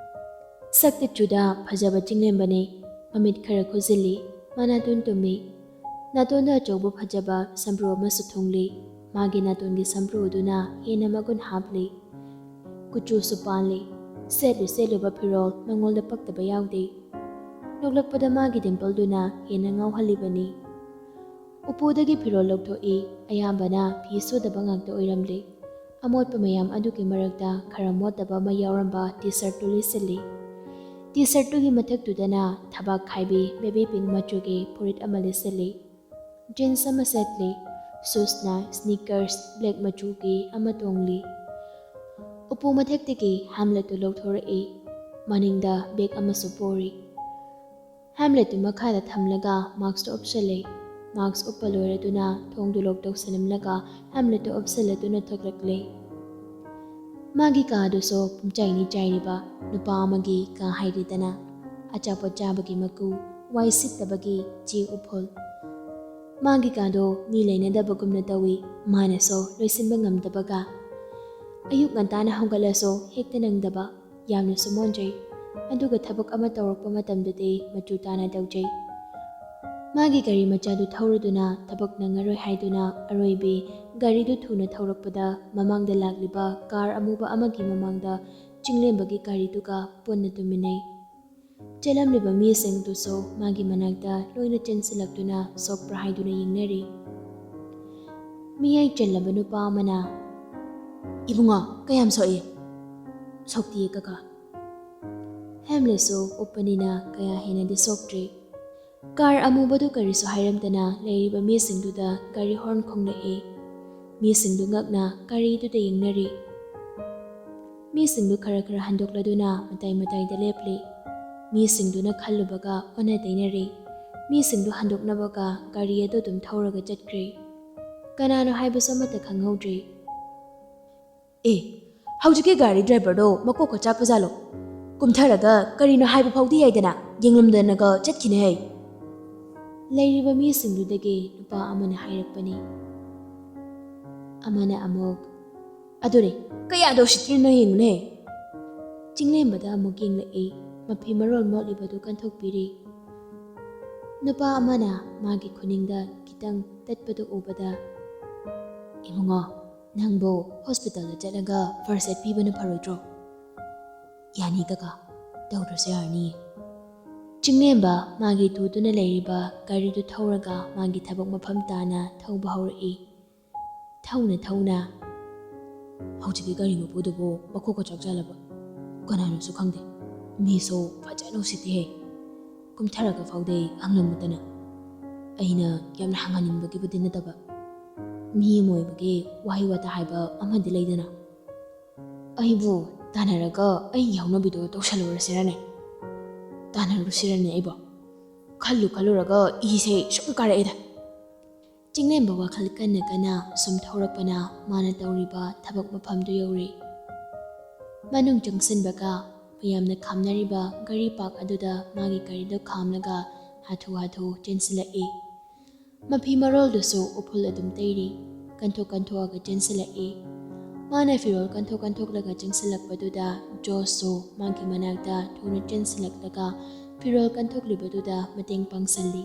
ꯁꯛꯇ ꯆꯨꯗ ꯐꯖꯕ ꯆꯤꯡꯂꯦꯝꯕꯅꯤ꯫ ꯃꯃꯤꯠ ꯈꯔ ꯈꯨꯖꯤꯜꯂꯤ꯫ ꯃꯅꯥꯇꯣꯟ ꯇꯨꯝꯃꯤ꯫ ꯅꯥꯇꯣꯟꯗ ꯑꯆꯧꯕ ꯐꯖꯕ ꯁꯝꯕ꯭ꯔꯨ ꯑꯃꯁꯨ ꯊꯨꯡꯂꯤ꯫ ꯃꯥꯒꯤ ꯅꯥꯇꯣꯟꯒꯤ ꯁꯝꯕ꯭ꯔꯨ ꯑꯗꯨꯅ ꯍꯦꯟꯅ ꯃꯒꯨꯟ ꯍꯥꯞꯂꯤ꯫ ꯀꯨꯆꯨꯁꯨ ꯄꯥꯜꯂꯤ꯫ ꯁꯦꯠꯂꯨ ꯁꯦꯠꯂꯨꯕ ꯐꯤꯔꯣꯜ ꯃꯉꯣꯟꯗ ꯄꯛꯇꯕ ꯌꯥꯎꯗꯦ꯫ ꯅꯣꯛꯂꯛꯄꯗ ꯃꯥꯒꯤ ꯗꯤꯝꯄꯜꯗꯨꯅ ꯍꯦꯟꯅ ꯉꯥꯎꯍꯜꯂꯤꯕꯅꯤ꯫ ꯎꯄꯨꯗꯒꯤ ꯐꯤꯔꯣꯜ ꯂꯧꯊꯣꯛꯏ꯫ ꯑꯌꯥꯝꯕꯅ ꯐꯤ ꯁꯨꯗꯕ ꯉꯥꯛꯇ ꯑꯣꯏꯔꯝꯂꯦ꯫ ꯑꯃꯣꯠꯄ ꯃꯌꯥꯝ ꯑꯗꯨꯒꯤ ꯃꯔꯛꯇ ꯈꯔ ꯃꯣꯠꯇꯕ ꯑꯃ ꯌꯥꯎꯔꯝꯕ ꯇꯤ ꯁꯔꯠꯇꯨ ꯂꯤꯠꯁꯤꯜꯂꯤ꯫ ꯇꯤ ꯁꯔꯠꯇꯨꯒꯤ ꯃꯊꯛꯇꯨꯗꯅ ꯊꯕꯥꯛ ꯈꯥꯏꯕꯤ ꯕꯦꯕꯤ ꯄꯤꯡ ꯃꯆꯨꯒꯤ ꯐꯨꯔꯤꯠ ꯑꯃ ꯂꯤꯠꯁꯤꯜꯂꯤ꯫ ꯖꯤꯟꯁ ꯑꯃ ꯁꯦꯠꯂꯤ꯫ ꯁꯨꯁꯅ ꯁ꯭ꯅꯤꯀꯔꯁ ꯕ꯭ꯂꯦꯛ ꯃꯆꯨꯒꯤ ꯑꯃ ꯇꯣꯡꯂꯤ꯫ ꯎꯄꯨ ꯃꯊꯛꯇꯒꯤ ꯍꯦꯝꯂꯦꯠꯇꯨ ꯂꯧꯊꯣꯔꯛꯏ꯫ ꯃꯅꯤꯡꯗ ꯕꯦꯒ ꯑꯃꯁꯨ ꯄꯣꯔꯤ꯫ ꯍꯦꯝꯂꯦꯠꯇꯨ ꯃꯈꯥꯗ ꯊꯝꯂꯒ ꯃꯥꯛꯁꯇꯨ ꯎꯞꯁꯜꯂꯦ꯫ ꯃꯥꯛꯁ ꯎꯞꯄ ꯂꯣꯏꯔꯗꯨꯅ ꯊꯣꯡꯗꯨ ꯂꯣꯛ ꯇꯧꯁꯤꯜꯂꯝꯂꯒ ꯍꯦꯝꯂꯦꯠꯇꯨ ꯎꯞꯁꯜꯂꯗꯨꯅ ꯊꯣꯛꯂꯛꯂꯦ꯫ ꯃꯥꯒꯤ ꯀꯥꯗꯨꯁꯨ ꯄꯨꯝꯆꯥꯏꯅꯤ ꯆꯥꯏꯔꯤꯕ ꯅꯨꯄꯥ ꯑꯃꯒꯤ ꯀꯥ ꯍꯥꯏꯔꯦꯗꯅ꯫ ꯑꯆꯥꯄꯣꯠ ꯆꯥꯕꯒꯤ ꯃꯀꯨ, ꯋꯥꯏ ꯁꯤꯠꯇꯕꯒꯤ ꯆꯦ ꯎꯐꯨꯜ꯫ ꯃꯥꯒꯤ ꯀꯥꯗꯣ ꯃꯤ ꯂꯩꯅꯗꯕꯒꯨꯝꯅ ꯇꯧꯏ꯫ ꯃꯥꯅꯁꯨ ꯂꯣꯏꯁꯤꯟꯕ ꯉꯝꯗꯕꯒ꯫ ꯑꯌꯨꯛ ꯉꯟꯇꯥꯅ ꯍꯧꯒꯠꯂꯁꯨ ꯍꯦꯛꯇ ꯅꯪꯗꯕ꯫ ꯌꯥꯝꯅꯁꯨ ꯃꯣꯟꯖꯩ꯫ ꯑꯗꯨꯒ ꯊꯕꯛ ꯑꯃ ꯇꯧꯔꯛꯄ ꯃꯇꯝꯗꯗꯤ ꯃꯆꯨ ꯇꯥꯅ ꯇꯧꯖꯩ꯫ ꯃꯥꯒꯤ ꯒꯥꯔꯤ ꯃꯆꯥꯗꯨ ꯊꯧꯔꯗꯨꯅ ꯊꯕꯛ ꯅꯪꯉꯔꯣꯏ ꯍꯥꯏꯗꯨꯅ ꯑꯔꯣꯏꯕꯤ ꯒꯥꯔꯤꯗꯨ ꯊꯨꯅ ꯊꯧꯔꯛꯄꯗ ꯃꯃꯥꯡꯗ ꯂꯥꯛꯂꯤꯕ ꯀꯥꯔ ꯑꯃꯨꯕ ꯑꯃꯒꯤ ꯃꯃꯥꯡꯗ ꯆꯤꯡꯂꯦꯝꯕꯒꯤ ꯒꯥꯔꯤꯗꯨꯒ ꯄꯨꯟꯅ ꯇꯨꯝꯃꯤꯟꯅꯩ꯫ ꯆꯦꯜꯂꯝꯂꯤꯕ ꯃꯤꯁꯤꯡꯗꯨꯁꯨ ꯃꯥꯒꯤ ꯃꯅꯥꯛꯇ ꯂꯣꯏꯅ ꯆꯦꯟꯁꯤꯜꯂꯛꯇꯨꯅ ꯁꯣꯛꯄ꯭ꯔꯥ ꯍꯥꯏꯗꯨꯅ ꯌꯦꯡꯅꯔꯤ꯫ ꯃꯤꯌꯥꯏ ꯆꯜꯂꯕ ꯅꯨꯄꯥ ꯑꯃꯅ, "ꯏꯕꯨꯡꯉꯣ, ꯀꯌꯥꯝ ꯁꯣꯛꯏ?" "ꯁꯣꯛꯇꯤꯌꯦ ꯀꯀꯥ꯫" ꯍꯦꯝꯂꯦꯠꯁꯨ ꯎꯞꯄꯅꯤꯅ ꯀꯌꯥ ꯍꯦꯟꯅꯗꯤ ꯁꯣꯛꯇ꯭ꯔꯤ꯫ ꯀꯥꯔ ꯑꯃꯨꯕꯗꯨ ꯀꯔꯤꯁꯨ ꯍꯥꯏꯔꯝꯗꯅ ꯂꯩꯔꯤꯕ ꯃꯤꯁꯤꯡꯗꯨꯗ ꯒꯥꯔꯤ ꯍꯣꯔꯟ ꯈꯣꯡꯂꯛꯏ꯫ ꯃꯤꯁꯤꯡꯗꯨ ꯉꯛꯅ ꯒꯥꯔꯤꯗꯨꯗ ꯌꯦꯡꯅꯔꯤ꯫ ꯃꯤꯁꯤꯡꯗꯨ ꯈꯔ ꯈꯔ ꯍꯟꯗꯣꯛꯂꯗꯨꯅ ꯃꯇꯥꯏ ꯃꯇꯥꯏꯗ ꯂꯦꯞꯂꯤ꯫ ꯃꯤꯁꯤꯡꯗꯨꯅ ꯈꯜꯂꯨꯕꯒ ꯑꯣꯟꯅ ꯇꯩꯅꯔꯤ꯫ ꯃꯤꯁꯤꯡꯗꯨ ꯍꯟꯗꯣꯛꯅꯕꯒ ꯒꯥꯔꯤ ꯑꯗꯨ ꯑꯗꯨꯝ ꯊꯧꯔꯒ ꯆꯠꯈ꯭ꯔꯦ꯫ ꯀꯅꯥꯅꯣ ꯍꯥꯏꯕꯁꯨ ꯑꯃꯠꯇ ꯈꯪꯍꯧꯗ꯭ꯔꯤ꯫ "ꯑꯦ, ꯍꯧꯖꯤꯛꯀꯤ ꯒꯥꯔꯤ ꯗ꯭ꯔꯥꯏꯚꯔꯗꯣ ꯃꯀꯣꯛꯀ ꯆꯥꯛꯄ ꯖꯥꯠꯂꯣ? ꯀꯨꯝꯊꯔꯒ ꯀꯔꯤꯅꯣ ꯍꯥꯏꯕ ꯐꯥꯎꯗꯤ ꯌꯥꯏꯗꯅ, ꯌꯦꯡꯂꯝꯗꯅꯒ ꯆꯠꯈꯤꯅꯦ ꯍꯩ꯫" ꯂꯩꯔꯤꯕ ꯃꯤꯁꯤꯡꯗꯨꯗꯒꯤ ꯅꯨꯄꯥ ꯑꯃꯅ ꯍꯥꯏꯔꯛꯄꯅꯤ꯫ ꯑꯃꯅ ꯑꯃꯨꯛ, "ꯑꯗꯨꯅꯦ, ꯀꯌꯥꯗ ꯎꯁꯤꯠꯇ꯭ꯔꯤꯅꯣ ꯌꯦꯡꯉꯨꯅꯦ꯫" ꯆꯤꯡꯂꯦꯝꯕꯗ ꯑꯃꯨꯛ ꯌꯦꯡꯂꯛꯏ꯫ ꯃꯐꯤ ꯃꯔꯣꯜ ꯃꯣꯠꯂꯤꯕꯗꯨ ꯀꯟꯊꯣꯛꯄꯤꯔꯤ꯫ ꯅꯨꯄꯥ ꯑꯃꯅ ꯃꯥꯒꯤ ꯈꯨꯅꯤꯡꯗ ꯈꯤꯇꯪ ꯇꯠꯄꯗꯨ ꯎꯕꯗ, "ꯏꯕꯨꯡꯉꯣ, ꯅꯪꯕꯨ ꯍꯣꯁꯄꯤꯇꯥꯜꯗ ꯆꯠꯂꯒ ꯐꯥꯔꯁ ꯑꯦꯗ ꯄꯤꯕꯅ ꯐꯔꯣꯏꯗ꯭ꯔꯣ?" "ꯌꯥꯅꯤ ꯀꯀꯥ, ꯇꯧꯗ꯭ꯔꯁꯨ ꯌꯥꯔꯅꯤꯌꯦ꯫" ꯆꯤꯡꯂꯦꯝꯕ ꯃꯥꯒꯤ ꯇꯨꯗꯨꯅ ꯂꯩꯔꯤꯕ ꯒꯥꯔꯤꯗꯨ ꯊꯧꯔꯒ ꯃꯥꯒꯤ ꯊꯕꯛ ꯃꯐꯝ ꯇꯥꯅ ꯊꯧꯕ ꯍꯧꯔꯛꯏ꯫ ꯊꯧꯅ ꯊꯧꯅ, "ꯍꯧꯖꯤꯛꯀꯤ ꯒꯥꯔꯤ ꯃꯄꯨꯗꯨꯕꯨ ꯃꯀꯣꯛꯀ ꯆꯥꯛ ꯆꯥꯂꯕ? ꯀꯅꯥꯅꯣꯁꯨ ꯈꯪꯗꯦ꯫ ꯃꯤꯁꯨ ꯐꯖꯅ ꯎꯁꯤꯠꯇꯦꯍꯦ꯫ ꯀꯨꯝꯊꯔꯒ ꯐꯥꯎꯗꯦ ꯍꯪꯂꯝꯃꯨꯗꯅ꯫ ꯑꯩꯅ ꯌꯥꯝꯅ ꯍꯪꯍꯟꯅꯤꯡꯕꯒꯤꯕꯨꯗꯤ ꯅꯠꯇꯕ, ꯃꯤ ꯑꯃ ꯑꯣꯏꯕꯒꯤ ꯋꯥꯍꯩ ꯋꯥꯇꯥ ꯍꯥꯏꯕ ꯑꯃꯗꯤ ꯂꯩꯗꯅ꯫ ꯑꯩꯕꯨ ꯇꯥꯟꯅꯔꯒ ꯑꯩꯒꯤ ꯍꯧꯅꯕꯤꯗꯣ ꯇꯧꯁꯜꯂꯨꯔꯁꯤꯔꯅꯦ? ꯇꯥꯟꯅꯔꯨꯁꯤꯔꯅꯦ ꯑꯩꯕꯣ?" ꯈꯜꯂꯨ ꯈꯜꯂꯨꯔꯒ ꯏꯁꯦ ꯁꯨꯝ ꯀꯥꯔꯛꯑꯦꯗ꯫ ꯆꯤꯡꯂꯦꯝꯕ ꯋꯥꯈꯜ ꯀꯟꯅ ꯀꯟꯅ ꯁꯨꯝ ꯊꯧꯔꯛꯄꯅ ꯃꯥꯅ ꯇꯧꯔꯤꯕ ꯊꯕꯛ ꯃꯐꯝꯗꯨ ꯌꯧꯔꯦ꯫ ꯃꯅꯨꯡ ꯆꯪꯁꯤꯟꯕꯒ ꯃꯌꯥꯝꯅ ꯈꯥꯝꯅꯔꯤꯕ ꯒꯥꯔꯤ ꯄꯥꯔꯛ ꯑꯗꯨꯗ ꯃꯥꯒꯤ ꯒꯥꯔꯤꯗꯨ ꯈꯥꯝꯂꯒ ꯍꯥꯊꯨ ꯍꯥꯊꯨ ꯆꯦꯟꯁꯤꯜꯂꯛꯏ꯫ ꯃꯐꯤ ꯃꯔꯣꯜꯗꯨꯁꯨ ꯎꯐꯨꯜ ꯑꯗꯨꯝ ꯇꯩꯔꯤ꯫ ꯀꯟꯊꯣꯛ ꯀꯟꯊꯣꯛꯑꯒ ꯆꯦꯟꯁꯤꯜꯂꯛꯏ꯫ ꯃꯥꯅ ꯐꯤꯔꯣꯜ ꯀꯟꯊꯣꯛ ꯀꯟꯊꯣꯛꯂꯒ ꯆꯪꯁꯤꯜꯂꯛꯄꯗꯨꯗ ꯖꯣꯁꯁꯨ ꯃꯥꯒꯤ ꯃꯅꯥꯛꯇ ꯊꯨꯅ ꯆꯦꯟꯁꯤꯜꯂꯛꯂꯒ ꯐꯤꯔꯣꯜ ꯀꯟꯊꯣꯛꯂꯤꯕꯗꯨꯗ ꯃꯇꯦꯡ ꯄꯥꯡꯁꯤꯜꯂꯤ꯫